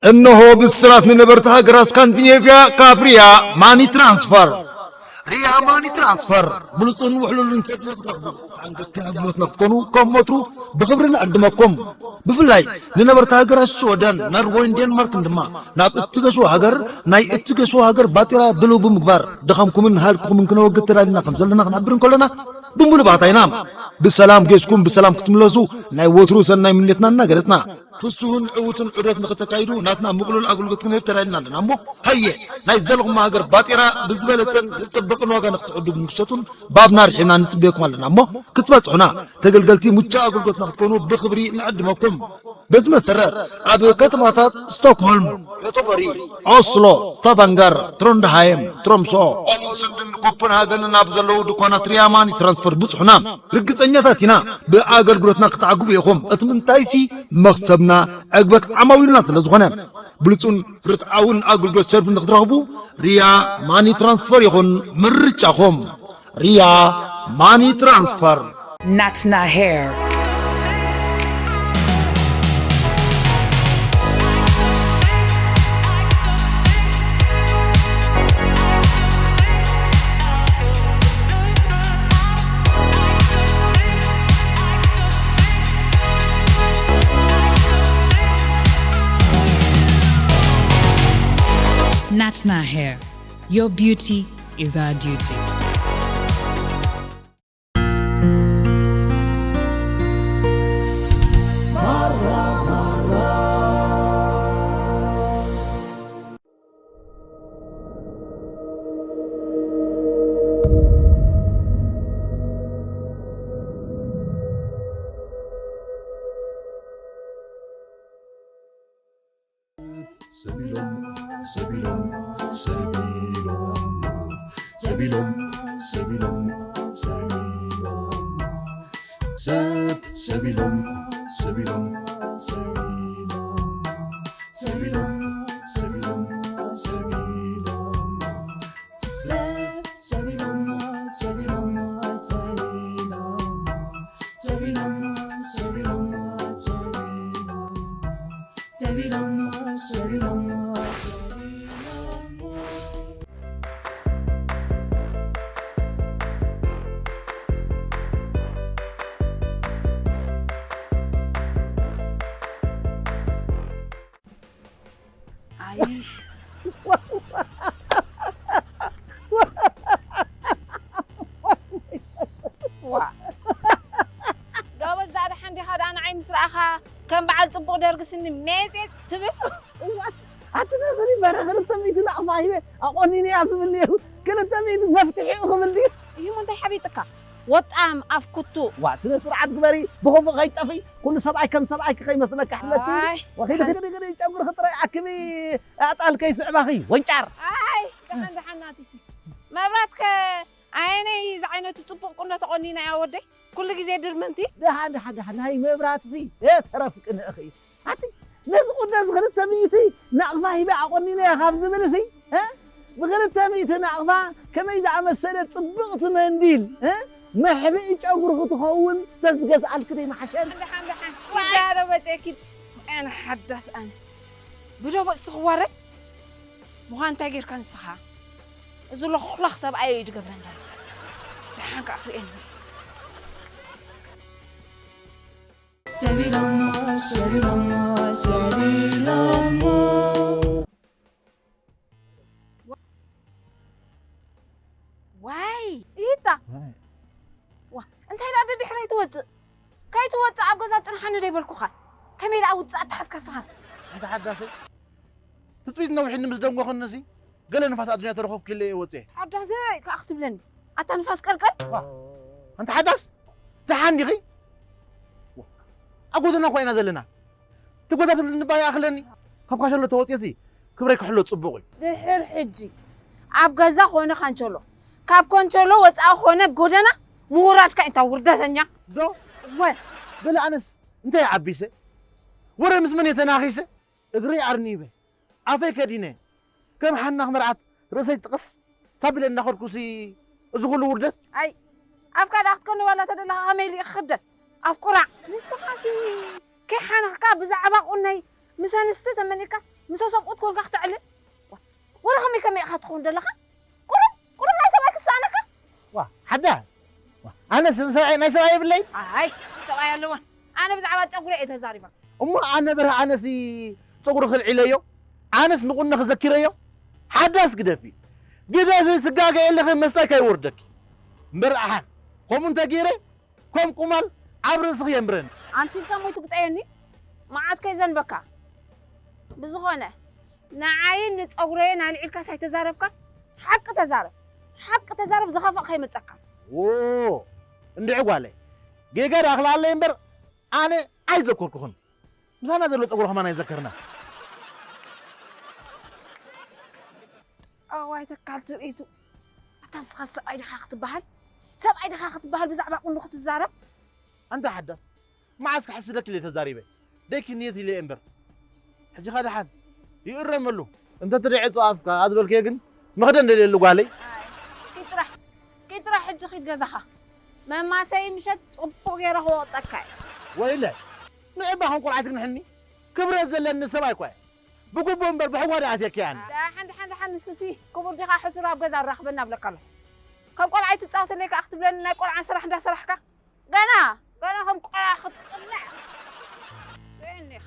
እነሆ ብስራት ንነበርቲ ሃገራት ስካንዲኔቭያ ካብ ሪያ ማኒ ትራንስፈር። ሪያ ማኒ ትራንስፈር ብሉጽን ውሕሉልን ሰርቪስ ንኽትረኽቡ፣ ተኣንገድቲ ኣገልግሎት ንኽትኮኑ ከም ወትሩ ብኽብሪ ንዕድመኩም። ብፍላይ ንነበርቲ ሃገራት ሽወደን፣ ኖርወይን ዴንማርክን ድማ ናብ እትገሹ ሃገር ናይ እትገሹ ሃገር ባጤራ ድልው ብምግባር ድኻምኩምን ሃልክኹምን ክነወግድ ተዳሊና ከም ዘለና ክንሕብር እንከለና ብምሉእ ባህታ ኢና። ብሰላም ጌስኩም ብሰላም ክትምለሱ ናይ ወትሩ ሰናይ ምንየትና እናገለጽና፣ ፍሱህን ዕዉትን ዑደት ንኽተካይዱ ናትና ምቕሉል ኣገልግሎት ክንህብ ተዳሊና ኣለና እሞ፣ ሃየ ናይ ዘለኹም ሃገር ባጤራ ብዝበለጸን ዝጽብቕን ዋጋ ንኽትዕድጉን ክትሸጡን ባብና ርሒብና ንጽበየኩም ኣለና እሞ፣ ክትበጽሑና ተገልገልቲ ምቹእ ኣገልግሎት ንኽትኮኑ ብኽብሪ ንዕድመኩም። በዚ መሰረት ኣብ ከተማታት ስቶክሆልም፣ ዮቶቦሪ፣ ኦስሎ፣ ስታቫንገር፣ ትሮንድሃይም፣ ትሮምሶ፣ ኦሉንሱንድን ኮፐንሃገንን ኣብ ዘለዉ ድኳናት ሪያ ማኒ ትራንስፈር ብጽሑና። ርግጸኛታት ኢና ብኣገልግሎትና ክትዓግቡ ኢኹም። እቲ ምንታይሲ መኽሰብና ዕግበት ዓማዊልና ስለ ዝኾነ። ብሉጹን ርትዓውን ኣገልግሎት ሰርቪስ ንኽትረኽቡ ሪያ ማኒ ትራንስፈር ይኹን ምርጫኹም። ሪያ ማኒ ትራንስፈር። Natna Hair. Natna Hair. Your beauty is our duty. ሰቢሎም ሰቢሎም ሰቢሎም ሰቢሎም ሰቢሎም ሰቢሎም ሰብ ሰቢሎም ሰቢሎም ሰቢሎም ሰቢሎም ሰቢሎም ሰቢሎም ሰብ ሰቢሎም ሰቢሎም ሰቢሎም ሰቢሎም ሰቢሎም ሰቢሎም ሰቢሎም ሰቢሎም ሰቢሎም ኣይሽ ዋ ጎበዝ ዳኣ ደሓን ዲኻ ደኣ ንዓይ ምስ ረኣኻ ከም በዓል ጽቡቕ ደርጊ ስኒ ሜጼጽ ትብል ኣቲ ነስኒ በረ ክልተ ሚእቲ ናቕፋ ሂበ ኣቆኒነያ ዝብል ነይሩ ክልተ ሚእቲ መፍትሒኡ ክብል ድዩ እዩ እንታይ ሓቢጥካ ወጣም ኣፍ ኩቱ ዋ ስነ ስርዓት ግበሪ ብኽፉእ ከይጠፊ ኩሉ ሰብኣይ ከም ሰብኣይ ከይመስለካ ሕለቲ ኣይ ወኺዲ ኺዲ ኺዲ ጨጉሪ ክጥረይ ኣክቢ ኣጣል ከይስዕባኺ ወንጫር ኣይ ደሓን ደሓን ናቱሲ መብራትከ ኣየነይ ዝዓይነቱ ጽቡቕ ቁኖ ተቖኒና እያ ወደይ ኩሉ ግዜ ድርምንቲ ደሓን ደሓን ደሓን ናይ መብራትሲ ተረፍ ቅንእኺ ኣቲ ነዚ ቁኖ እዚ ክልተ ሚእቲ ናቕፋ ሂበ ኣቆኒነያ ካብ ዝብል ሲ ብክልተ ሚእቲ ናቕፋ ከመይ ዝኣመሰለ ጽብቕቲ መንዲል መሕብኢ ጨጉሪ ክትኸውን ተዝገዝኣልኪ ደይ መሓሸን ደሓን ደሓን ኪዳ ዶ በጨኪድ ኣነ ሓዳስ ኣነ ብዶ በጭ ስኽዋረድ ምዃን እንታይ ጌርካ ንስኻ እዚ ሎኽላኽ ሰብኣይ እዩ ዝገብረኒ ዘሎ ደሓን ከዓ ክርእየኒ ሰቢሎሞ ሰቢሎሞ ሰቢሎሞ ዋይ ኢታ ዋ እንታይ ዳ ድሕረይ ትወፅእ ከይትወፅእ ኣብ ገዛ ፅንሓኒ ዶ ይበልኩኻ ከመይ ደኣ ውፅእ ኣተሓዝካ ስኻስ እንተ ሓዳሰይ ትፅቢት ነዊሕኒ ምስ ደንጎኽኒ ሲ ገለ ንፋስ ኣዱንያ ተረኸብኩ ኢለ እየ ወፅየ ሓዳሰይ ከዓ ክትብለኒ ኣታ ንፋስ ቀልቀል ኣንቲ ሓዳስ ደሓን ዲኺ ኣብ ጎደና እኳ ኢና ዘለና እቲ ጎዛ ትብል እንባ ይኣኽለኒ ካብ ካሸሎ ተወፅየ ሲ ክብረይ ክሕሎ ፅቡቕ እዩ ድሕር ሕጂ ኣብ ገዛ ኮነ ካንቸሎ ካብ ኮንቸሎ ወፃኢ ኮነ ጎደና ምውራድካ እንታ ውርደተኛ ዶ ወ በለ ኣነስ እንታይ ዓቢሰ ወረ ምስ መን የተናኺሰ እግረይ ኣርኒበ ኣፈይ ከዲነ ከም ሓናኽ መርዓት ርእሰይ ጥቕስ ሳቢለ እናኸድኩሲ እዚ ኩሉ ውርደት ኣይ ኣፍካ ደኣ ክትቀንባላ ተደለኻ ከመይ ኢሉ ይኽደን ኣፍቁራ ንስኻሲ ከይሓነኽካ ብዛዕባ ቁነይ ምስ ኣንስቲ ተመኒካስ ምስ ሰብኡት ኮንካ ክተዕልል? ዋ፣ ወረ ከመይ ከመይ ኢኻ ትኸውን ዘለኻ? ቁሩብ፣ ቁሩብ ናይ ሰብኣይ ክሰኣነካ? ዋ፣ ሓዳ፣ ዋ፣ ኣነስ ሰብኣይ፣ ናይ ሰብኣይ የብለይ? ኣይ፣ ሰብኣይ ኣለወን። ኣነ ብዛዕባ ጨጉሪ እየ ተዛሪባ። እሞ ኣነ በርህ፣ ኣነስ ጸጉሪ ክልዒለዮ? ኣነስ ንቑነ ክዘኪረዮ? ሓዳስ ግደፊ። ግደፊ፣ ትጋገየ ኣለኺ፣ መስታይ ከይወርደኪ። እምበር ኣሓን፣ ከምኡ እንተ ገይረ፣ ከም ቁማል ኣብ ርእስኺ የንብረኒ። ኣምሲልካ ሞይቱ ግጠየኒ፣ መዓት ከይዘንበካ። ብዝኾነ፣ ንዓይን ንጸጉረይን ኣልዒልካ ሳይተዛረብካ፣ ሓቂ ተዛረብ። ሓቂ ተዛረብ፣ ዝኸፍእ ከይመጸካ። ዎ፣ እንድዒ ጓለይ፣ ጌጋ ደኣ ክልኣለይ እምበር፣ ኣነ ኣይዘከርኩኽን። ምሳና ዘሎ ጸጉሪ ከማን ኣይዘከርና። ኣዋይ ተካል ትርኢቱ። ኣታ ንስኻ ሰብኣይ ዲኻ ክትበሃል? ሰብኣይ ዲኻ ክትበሃል ብዛዕባ ቁኖ ክትዛረብ? ኣንታ ሓዳስ፣ መዓስ ክሕስደኪ ኢለ ተዛሪበ? ደይክንየት ኢለ እየ እምበር። ሕጂ ኸ ደሓን ይእረመሉ። እንተ ትድዒ ጸዋፍካ ዝበልክዮ ግን መኽደን ደልየሉ ጓለይ። ኣይ፣ ኪድ ጥራሕ፣ ኪድ ጥራሕ ሕጂ ኪድ ገዛኻ። መማሰይ ምሸት ጽቡቕ ገይረ ክወቕጠካ እየ። ወይለ፣ ንዕባ ከም ቆልዓ ትግንሕኒ? ክብረት ዘለኒ ሰብኣይ እኳ እየ። ብግቡእ እምበር ብሕጓ ደኣ ኣትየኪ እያ። ደሓን፣ ደሓን፣ ደሓን፣ ንስሲ ክቡር ዲኻ ሕሱር ኣብ ገዛ ኣራኽበና እብለካ ኣለኹ። ከም ቆልዓ ኣይትጻወተለይ ከኣ ክትብለኒ ናይ ቆልዓ ስራሕ እንዳሰራሕካ? ገና፣ ገና ከም ቆልዓ ክትቅላዕ። ርእየኒ ኢኻ።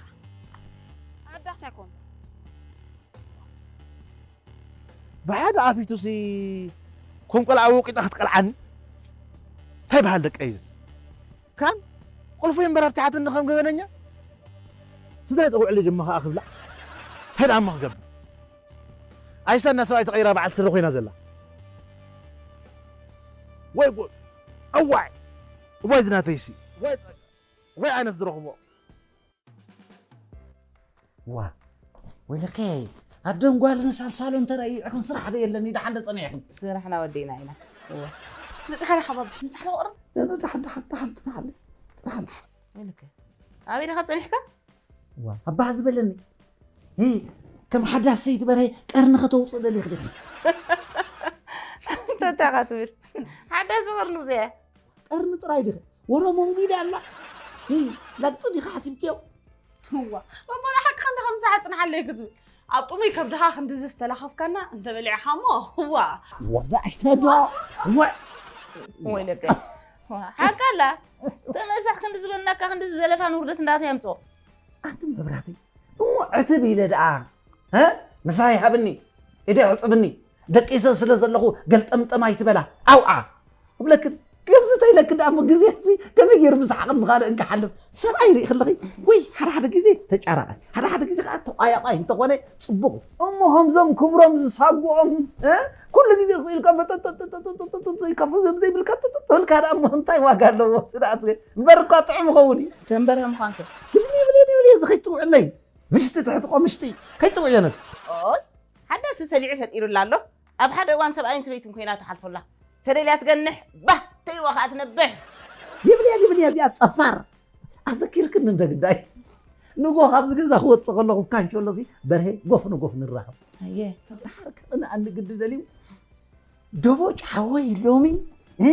ኣዳስ ኣይኮንኩ። ብሓደ ኣፊቱሲ ከም ቆልዓ ወቂጣ ክትቀልዓኒ? እንታይ በሃል ደቀይ እዚ? ካን ቁልፉ እምበር ኣብቲሓትኒ ከም ገበነኛ? ስድራይ ጠውዕሊ ድማ ከኣ ክብላ? እንታይ ደኣ እሞ ክገብር? ኣይሳና ሰብኣይ ተቐይራ በዓል ስረ ኮይና ዘላ። ወይ ጉድ! እዋይ! እዋይ ዝናተይሲ! ወይ ጸጋ! ወይ ኣነስ ዝረኽቦ! ዋ፣ ወይለከይ፣ ኣደን ጓልን ሳልሳሎ እንተ ረኢዕኽን ስራሕ ዶ የለን? ደሓን ዶ ጸኒሕኽን? ስራሕና ወዲእና ኢና። እወ። መጺኻ ዲኻ ባብሽ? ምሳሕ ዶ ቅርብ? ኖ፣ ኖ፣ ደሓን፣ ደሓን፣ ደሓን፣ ጽናሓለይ። ጽናሓለይ። ወይለከ፣ ኣበይ ዲኻ ጸኒሕካ? ዋ፣ ኣባህ ዝበለኒ። ሂ፣ ከም ሓዳስ ሰይቲ በርሀ ቀርኒ ከተውጽእ ደሊኽ ዲኺ? እንታይ ኢኻ ትብል? ሓዳስ ዝቐርኑ ዘያ። ቀርኒ ጥራይ ዲኺ? ወረ መንጉዳ ኣላ። ሂ፣ ላግጺ ዲኻ ሓሲብክዮ? እዋ፣ እሞ ንሓቂ ክንዲ ከም ሰዓት ጽንሓለይ ክትብል። ኣብ ጥሙይ ከብድኻ ክንድዚ ዝተላኸፍካና እንተበሊዕኻ እሞ፣ እዋ። ወዳ ኣሽተዶ? እዋ። ወይለከ። ዋ፣ ሓቂ ኣላ። ተመሳኽ ክንዲ ዝበልናካ ክንድዚ ዘለፋን ውርደት እንዳት ያምጾ። ኣንቲ መብራህቲ፣ እሞ ዕትብ ኢለ ደኣ፣ እ? ምሳይ ሃብኒ፣ ኢደ ዕጽብኒ፣ ደቂሰ ስለ ዘለኹ ገልጠምጠም ኣይትበላ፣ ኣውዓ። እብለክን፣ ከምዚ ተይለክን ደኣ እሞ ግዜ እዚ ከመይ ገይሩ ብሰሓቕን ብኻልእን ክሓልፍ? ሰብኣይ ርኢ ከለኺ፣ ወይ ሓደ ሓደ ግዜ ተጫራቓይ፣ ሓደ ሓደ ግዜ ከኣ ተቋያቋይ እንተኾነ ጽቡቕ። እሞ ከምዞም ክብሮም ዝሳግኦም፣ እ? ኩሉ ግዜ ስኢልካ መጠጠጠጠጠጠጠጠ ኢልካ ፍዘም ዘይብልካ ጥጥጥ ተልካ ደኣ እሞ እንታይ ዋጋ ኣለዎ? ደኣ እምበር እኳ ጥዑም ይኸውን እዩ። ጀንበረ ምዃንከ? ክልኒ ብልኒ ብልኒ እዚ ከይትውዕለይ። ምሽቲ ትሕቲ ቆምሽቲ ከይትውዕዮ ነዚ። ኦይ፣ ሓዳስ ሰሊዑ ፈጢሩላ ኣሎ። ኣብ ሓደ እዋን ሰብኣይን ሰበይትን ኮይና ትሓልፈላ። ተደልያ ትገንሕ፣ ባህ ተይዋ ከኣ ትነብሕ። ይብልያ፣ ይብልያ እዚኣ ጸፋር። ኣዘኪርክኒ እንደ ግዳይ። ንጎ ካብዚ ገዛ ክወጽእ ከለኹ ካንሾሎሲ በርሄ ጎፍ ንጎፍ ንራኸብ። ኣየ። ካብ ደሓር ክቕንኣኒ ግዲ ደልዩ። ደቦጭ ሓወይ ሎሚ፣ እ?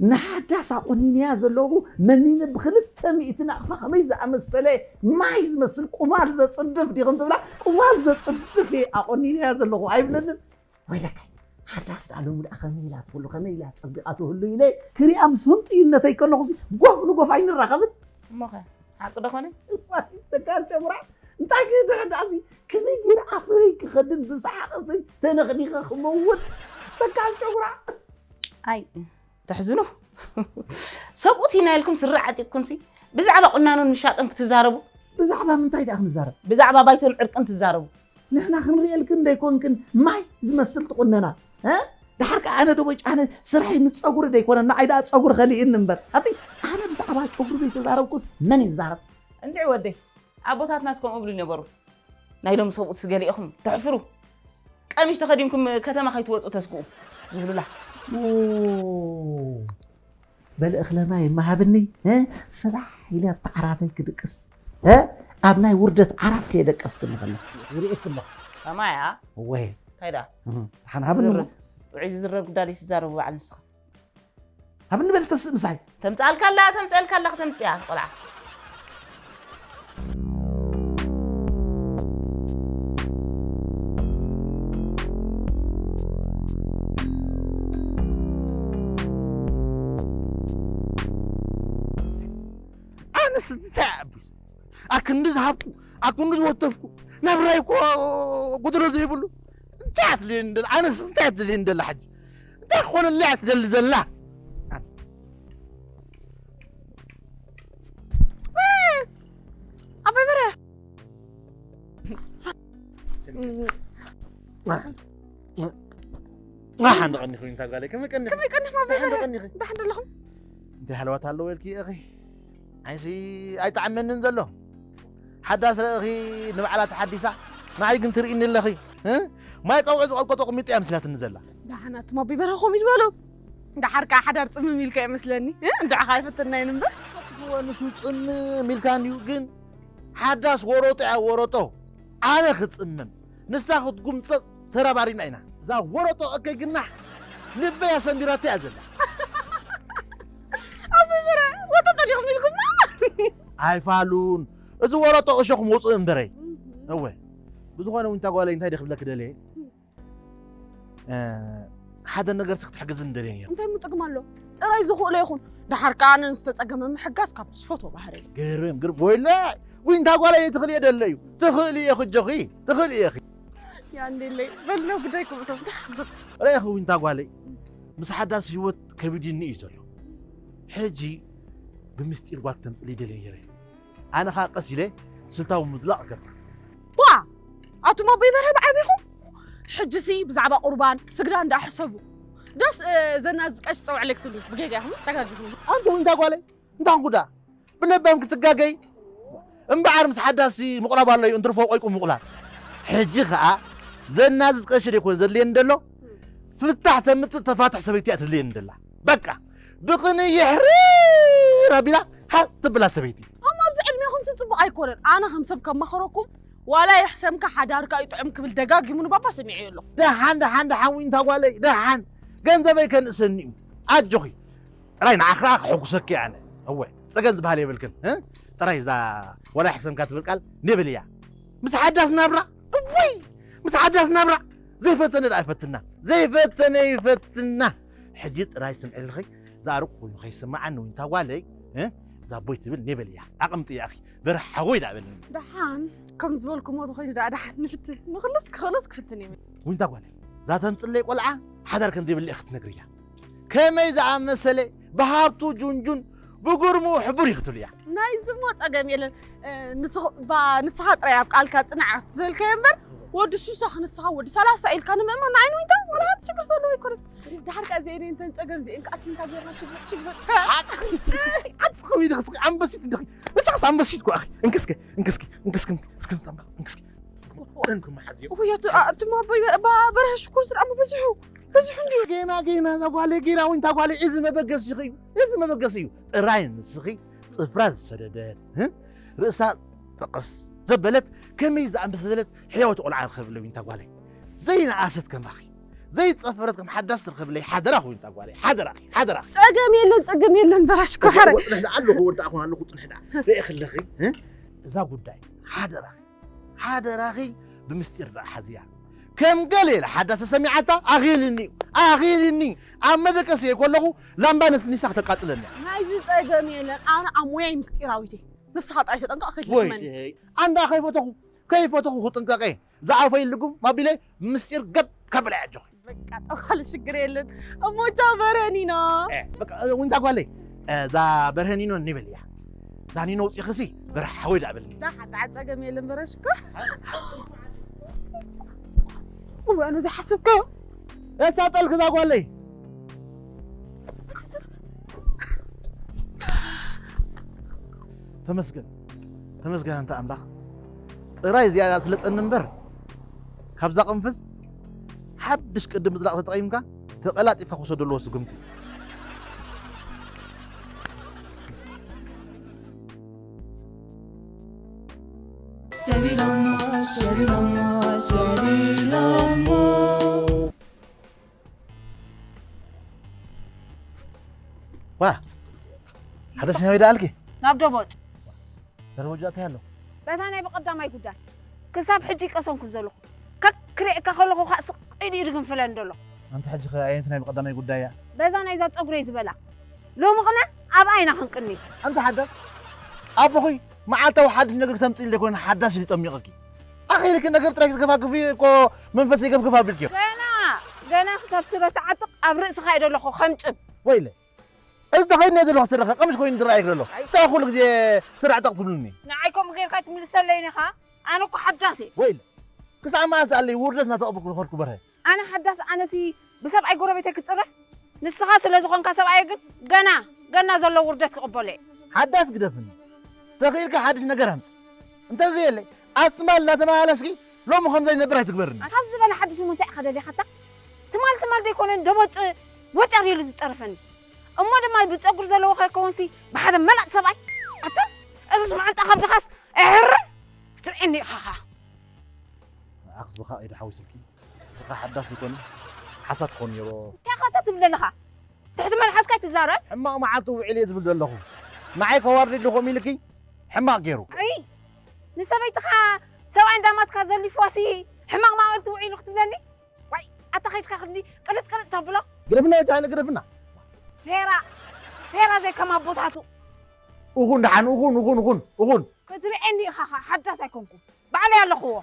ንሓዳስ ኣቆኒንያ ዘለኹ መኒነ ብኽልተ ሚእቲ ናቕፋ ከመይ ዝኣመሰለ ማይ ዝመስል ቁማል ዘጽድፍ ዲኽን ትብላ? ቁማል ዘጽድፍ እየ ኣቆኒንያ ዘለኹ ኣይብለንን? ወይለከ፣ ሓዳስ ደኣ ሎሚ ደኣ ከመይ ኢላ ትህሉ፣ ከመይ ኢላ ጸቢቓ ትህሉ ኢለ ክሪኣ ምስ ህንጥዩነተይ ከለኹሲ ጎፍ ንጎፍ ኣይንራኸብን? እሞኸ፣ ሓቂ ዶ ኾነ? እዋይ፣ ተጋል ጨጉራ፣ እንታይ ክድሕር ደኣ እዚ ከመይ ገይረ ኣፈረይ ክኸድን ብሰሓቕ እዚ ተነኽኒኸ ክመውት? ተጋል ጨጉራ። ኣይ፣ ተሕዝኑ። ሰብኡት ኢና ኢልኩም ስረ ዓጢቕኩምሲ ብዛዕባ ቁናኖን ምሻጥን ክትዛረቡ? ብዛዕባ ምንታይ ደኣ ክንዛረብ? ብዛዕባ ባይቶን ዕርቅን ትዛረቡ። ንሕና ክንርእየልክን ደይኮንክን ማይ ዝመስል ትቑነና፣ እ? ደሓር ከኣ ኣነ ዶ ወይ ኣነ ስርሐይ ምስ ጸጉሪ ደይኮነ፣ ንዓይ ደኣ ጸጉሪ ከሊእኒ እምበር። ኣቲ ኣነ ብዛዕባ ጸጉሪ ዘይተዛረብኩስ መን ይዛረብ? እንድዒ ወደይ፣ ኣቦታትናስ ከምኡ እብሉ ነበሩ። ናይ ሎሚ ሰብኡትስ ገሊእኹም ተሕፍሩ። ቀሚሽ ተኸዲንኩም ከተማ ከይትወጹ ተስግኡ ዝብሉላ። ኦ፣ በል እኽለ ማይ እማ ሃብኒ፣ እ? ስራሕ ኢለ ኣብቲ ዓራተይ ክድቅስ፣ እ? ኣብ ናይ ውርደት ዓራት ከየደቀስክኒ ከለኹ ይርእየኪ ኣለኹ። ከማያ? እወ። እንታይ ደኣ? እህ፣ ሓን ሃብኒ እሞ። ዝዝረብ፣ ጥዑይ ዝዝረብ ጉዳይ ትዛረቡ በዓል ንስኻ። ሃብኒ በል ተስእ ምሳይ። ተምጽኣልካ ኣላ፣ ተምጽኣልካ ኣላ፣ ከተምጽኣ ቆልዓ። እንታይ ኣቢስ ኣክንዲ ዝሃብኩ ኣክንዲ ዝወተፍኩ ናብራይ እኮ ጎደሎ ዘይብሉ እንታይ ኣትልየኒ ደላ ኣነስ እንታይ ኣትልየኒ ደላ ሕጂ እንታይ ክኾነለይ እያ ትደሊ ዘላ ኣበይ በረ ሓንዲ ቀኒኹ እንታይ ጓለይ ከመይ ቀኒኹ ከመይ ቀኒኹ ኣበይ ሓንዲ በረ ቀኒኹ ደሓን ደለኹም እንታይ ሃለዋት ኣለዎ ኢልኪ ኢኺ ዓይሲ ኣይጣዕመንን ዘሎ ሓዳስ ረእኺ ንባዕላ ተሓዲሳ ንዓይ ግን ትርእኒ ኣለኺ እ? ማይ ቀውዒ ዝቐልቀጦ ቅሚጦ እያ ምስላትኒ ዘላ ደሓን ኣቱም ኣቦይ በረ ከምኡ ይትበሉ ደሓር ከዓ ሓዳር ፅምም ኢልካ ይመስለኒ እ? እንድዕኻ ኣይፈተናይን እምበር ንሱ ፅምም ኢልካኒ እዩ ግን ሓዳስ ወረጦ እያ ወረጦ ኣነ ክፅምም ንሳ ክትጉምፀቕ ተራባሪና ኢና እዛ ወረጦ እከይ ግናሕ ልበይ ኣሰንቢራቶ እያ ዘላ ኣቦይ በረ ወጠጠ ዲኹም ኢልኩማ ኣይፋሉን እዚ ወረጦ እሾኹ መውፅእ እምበረይ እወ ብዝኾነ እውን ታጓለይ እንታይ ድክብለክ ደልየ ሓደ ነገር ስክ ትሕግዝ እንደልየ ነይሩ እንታይ ምጥቅም ኣሎ ጥራይ ዝኽእሎ ይኹን ደሓር ከዓ ነን ዝተፀገመ ምሕጋዝ ካብቲ ዝፈትዎ ባህሪ እዩ ግርም ግርም ወይለ ዊንታ ጓለይ ትኽእል እየ ደለ እዩ ትኽእል እየ ክጆኺ ትኽእል እየ ያንዴለይ በልነው ግዳይ ክብቶም ተሓግዙ ረእኺ ዊንታ ጓለይ ምስ ሓዳስ ህይወት ከቢድኒ እዩ ዘሎ ሕጂ ብምስጢር ጓል ክተምፅሊ ደልየ ነይረ ኣነ ኸዓ ቀስ ኢለ ስልታዊ ምዝላቕ እገብር ዋ ኣቱም ኣቦይ በርሀ ብዓቢኹም ሕጂሲ ብዛዕባ ቁርባን ስግዳ እንዳሕሰቡ ዶስ ዘናዝቀሽ ፀውዕለይ ክትብሉ ብጌጋ ኢኹምስ ተጋጊኹም ኣንቱ እንታይ ጓለይ እንታይ ኩንኩዳ ብለባም ክትጋገይ እምበዓር ምስ ሓዳሲ ምቑላብ ኣለዩ እንትርፎ ቆይቁ ምቑላብ ሕጂ ኸዓ ዘናዝቀሽ ደይኮን ዘድልየኒ ደሎ ፍታሕ ተምፅእ ተፋትሕ ሰበይቲ እያ ትድልየኒ ደላ በቃ ብቕንኢ ይሕርር ኣቢላ ሃ ትብላ ሰበይቲ እሞ ኣብዚ ዕድሜኹም እዚ ፅቡቕ ኣይኮነን ኣነ ከም ሰብ ከማኽረኩም ዋላ የሕሰምካ ሓዳርካ እዩ ጥዑም ክብል ደጋጊሙ ንባባ ሰሚዐዮ ኣለኹ ደሓን ደሓን ደሓን ዊንታ ጓለይ ደሓን ገንዘበይ ከንእሰኒ እዩ ኣጆኺ ጥራይ ንዓኻ ክሕጉሰኪ ኣነ እወ ፀገም ዝበሃል የብልክን እ? ጥራይ እዛ ዋላ የሕሰምካ ትብል ቃል ንብል እያ ምስ ሓዳስ ናብራ እወይ ምስ ሓዳስ ናብራ ዘይፈተነ ደኣ ይፈትና ዘይፈተነ ይፈትና ሕጂ ጥራይ ስምዕልኺ ዝኣርቁ ኮይኑ ከይስምዓኒ ዊንታ ጓለይ እ? እዛ ኣቦይ ትብል ኔበል እያ ኣቐምጥያኺ በርሓወይ ደኣ በልኒ ደሓን ከም ዝበልኩሞ ተኾይኑ ደኣ ደሓን ንፍትን ንኽሉስ ክኽእሎስ ክፍትን እየ ዊንታ ጓለይ እዛ ተምፅለይ ቆልዓ ሓዳር ከም ዘይብልእ ክትነግርያ ከመይ ዝኣመሰለ ብሃብቱ ጁንጁን ብጉርምኡ ሕቡር እዩ ክትብልያ ናይዚ እሞ ፀገም የለን ንስኻ ጥራይ ኣብ ቃልካ ፅናዕ ዝበልካዮ እምበር ወዲ ሱሳ ክንስኻ ወዲ ሰላሳ ኢልካ ንምእማን ንዓይኒ ዊንታ ወላ ሓንቲ ሽግር ዘለዎ ኣይኮነን ድሓር ከ እዚአን እንተን ፀገም እዚአን ከኣትንካ ጌርና ሽግር ሽግር ሓቂ ኣንስኺ ወይ ድኽስኺ ኣንበሲት እንድኺ ንስኽስ ኣንበሲት እኮ ኣኺ እንክስኪ እንክስኪ እንክስኪ እንክስኪ እንክስኪ እንክስኪ እንክስኪ እንክስኪ ውይ ኣቱም ኣቦይ በርሀ ሽኩር ዝደኣሞ በዚሑ በዚሑ እንዲዩ ጌና ጌና እዛ ጓለይ ጌና እውን እታ ጓለይ እዚ መበገሲኺ እዩ እዚ መበገሲ እዩ ጥራይ ንስኺ ፅፍራ ዝሰደደት ርእሳ ጠቐስ ዘበለት ከመይ ዝኣመሰለት ሕያወቲ ቆልዓ ርኸብለይ እታ ጓለይ ዘይነኣሰት ከማኺ ዘይፀፈረት ከም ሓዳስ ትርኸብለይ ሓደራ ኮይኑ እታ ጓለይ ሓደራኺ ሓደራኺ ፀገም የለን ፀገም የለን በራሽ ኮሓረ ወፅንሕ ደኣ ኣለኹ ወዳእኹ ኣለኹ ፅንሕ ደኣ ርእኽለኺ እዛ ጉዳይ ሓደራኺ ሓደራኺ ብምስጢር ደኣ ሓዝያ ከም ገለ ኢላ ሓዳስ ተሰሚዓታ ኣኺልኒ ኣኺልኒ ኣብ መደቀሲ ከለኹ ላምባ ነስኒሳ ክተቃፅለኒ ናይዚ ፀገም የለን ኣነ ኣብ ሞያይ ምስጢራዊት እየ ንስኻ ጥራይ ተጠንቀቕ ከይትልክመኒ ኣንዳ ከይፈተኹ ከይፈተኹ ክጥንቀቐ ዝኣፈይ ልጉም ኣቢለ ብምስጢር ገብ ከብላ ኣጆኺ በቃ ጠባል ሽግር የለን እሞ ቻው በረኒኖ ዊንታ ጓለይ እዛ በርሀ ኒኖ ኒበል እያ እዛ ኒኖ ውፂእኽሲ በርሓ ሓወይ ዳኣ በልኒ ሓንቲ ዓፀገም የለን በረሽኮ እዋኑ ዝሓስብከዮ እሳ ጠልክ እዛ ጓለይ ተመስገን ተመስገን ኣንታ ኣምላኽ ጥራይ እዚኣ ስለ ጠኒ እምበር ካብዛ ቅንፍዝ ሓድሽ ቅዲ ምፅላቕ ተጠቒምካ ተቐላጢፍካ ክወሰዶ ኣለዎ ስጉምቲ ሰቢሎሞ ሰቢሎሞ ሰቢሎሞ ዋ ሓደ ስኛዊ ደኣልኪ ናብ ደቦጭ ደረጃ እንታይ ኣሎ በታ ናይ ብቐዳማይ ጉዳይ ክሳብ ሕጂ ቀሰምኩ ዘለኹ ከክርእየካ ከለኹ ከዓ ስቕ ኢሉ ኢዱ ግንፍለን ዘሎ ኣንቲ ሕጂ ኸ ኣየንቲ ናይ ብቐዳማይ ጉዳይ እያ በዛ ናይዛ ፀጉረይ ዝበላ ሎሚ ቕነ ኣብ ኣይና ክንቅኒ ኣንቲ ሓዳር ኣቦኺ መዓልታዊ ሓድሽ ነገር ክተምፅእ ኢለ ኣይኮነን ሓዳስ ኢሉ ጠሚቐኪ። ኣኺልኪ ነገር ጥራይ ክትገፋግፊ እኮ መንፈሰይ ገፍግፍ ኣቢልኪ። ገና፣ ገና ክሳብ ስረ ትዓጥቕ ኣብ ርእስኻ እየ ዘለኹ ከም ጭብ። ወይለ፣ እዚ ተኸይድኒ እየ ዘለኹ ስረኸ ቀምሽ ኮይኑ ዝረኣየኪ ዘሎ። እንታይ ኩሉ ግዜ ስረ ዕጠቕ ትብሉኒ? ንዓይ ከምኡ ጌርካ ትምልሰለይን ኢኻ? ኣነ እኮ ሓዳስ እየ። ወይለ፣ ክሳዕ መዓስ ኣለይ ውርደት እናተቐበልኩ ዝኸድኩ በርሀ? ኣነ ሓዳስ ኣነሲ ብሰብኣይ ጎረቤተይ ክጽረፍ? ንስኻ ስለ ዝኾንካ ሰብኣየ ግን ገና፣ ገና ዘሎ ውርደት ክቕበሎ እየ። ሓዳስ ግደፍኒ። ተኽኢልካ ሓድሽ ነገር ኣምጽእ። እንተዘየለይ፣ ኣብቲ ትማል እናተመላለስኪ ሎሚ ከም ዘይነብር ኣይትግበርኒ። ካብ ዝበለ ሓድሽ እሞ እንታይ ኢኻ ደሊኻታ? ትማል ትማል ደይኮነ ደቦጭ ወጨር ኢሉ ዝጸረፈኒ። እሞ ድማ ብጸጉሪ ዘለዎ ከይከውንሲ ብሓደ መላጥ ሰብኣይ። ኣታ፣ እዚስ መዓንጣ ካብ ድኻስ እሕር ክትርእየኒ ኢኻኻ። ኣኽዝብኻ ኢደ ሓዊስልኪ። ንስኻ ሓዳስ ይኮነ ሓሳት ክኾን ነይሮ። እንታይ ኻታ ትብል ዘለኻ? ትሕቲ መልሓስካ ትዛረብ? ሕማቕ መዓልቲ ውዒል እየ ዝብል ዘለኹ። ንዓይ ከዋርድ ድኾም ኢልኪ? ሕማቕ ገይሩ። ኣይ፣ ንሰበይትኻ ሰብኣይ እንዳማትካ ዘሊፍዋሲ ሕማቕ መዓልቲ ውዒሉ ክትብለኒ? ዋይ፣ ኣታ ኸይድካ ክንዲ ቅልጥ ቅልጥ ተብሎ? ግደፍና ወዲ ሃይለ፣ ግደፍና። ፌራ፣ ፌራ ዘይከም ኣቦታቱ። እኹን ደሓን፣ እኹን፣ እኹን፣ እኹን፣ እኹን። ክትርእየኒ ኢኻ ኸ፣ ሓዳስ ኣይኮንኩን። ባዕለይ ኣለኽዎ።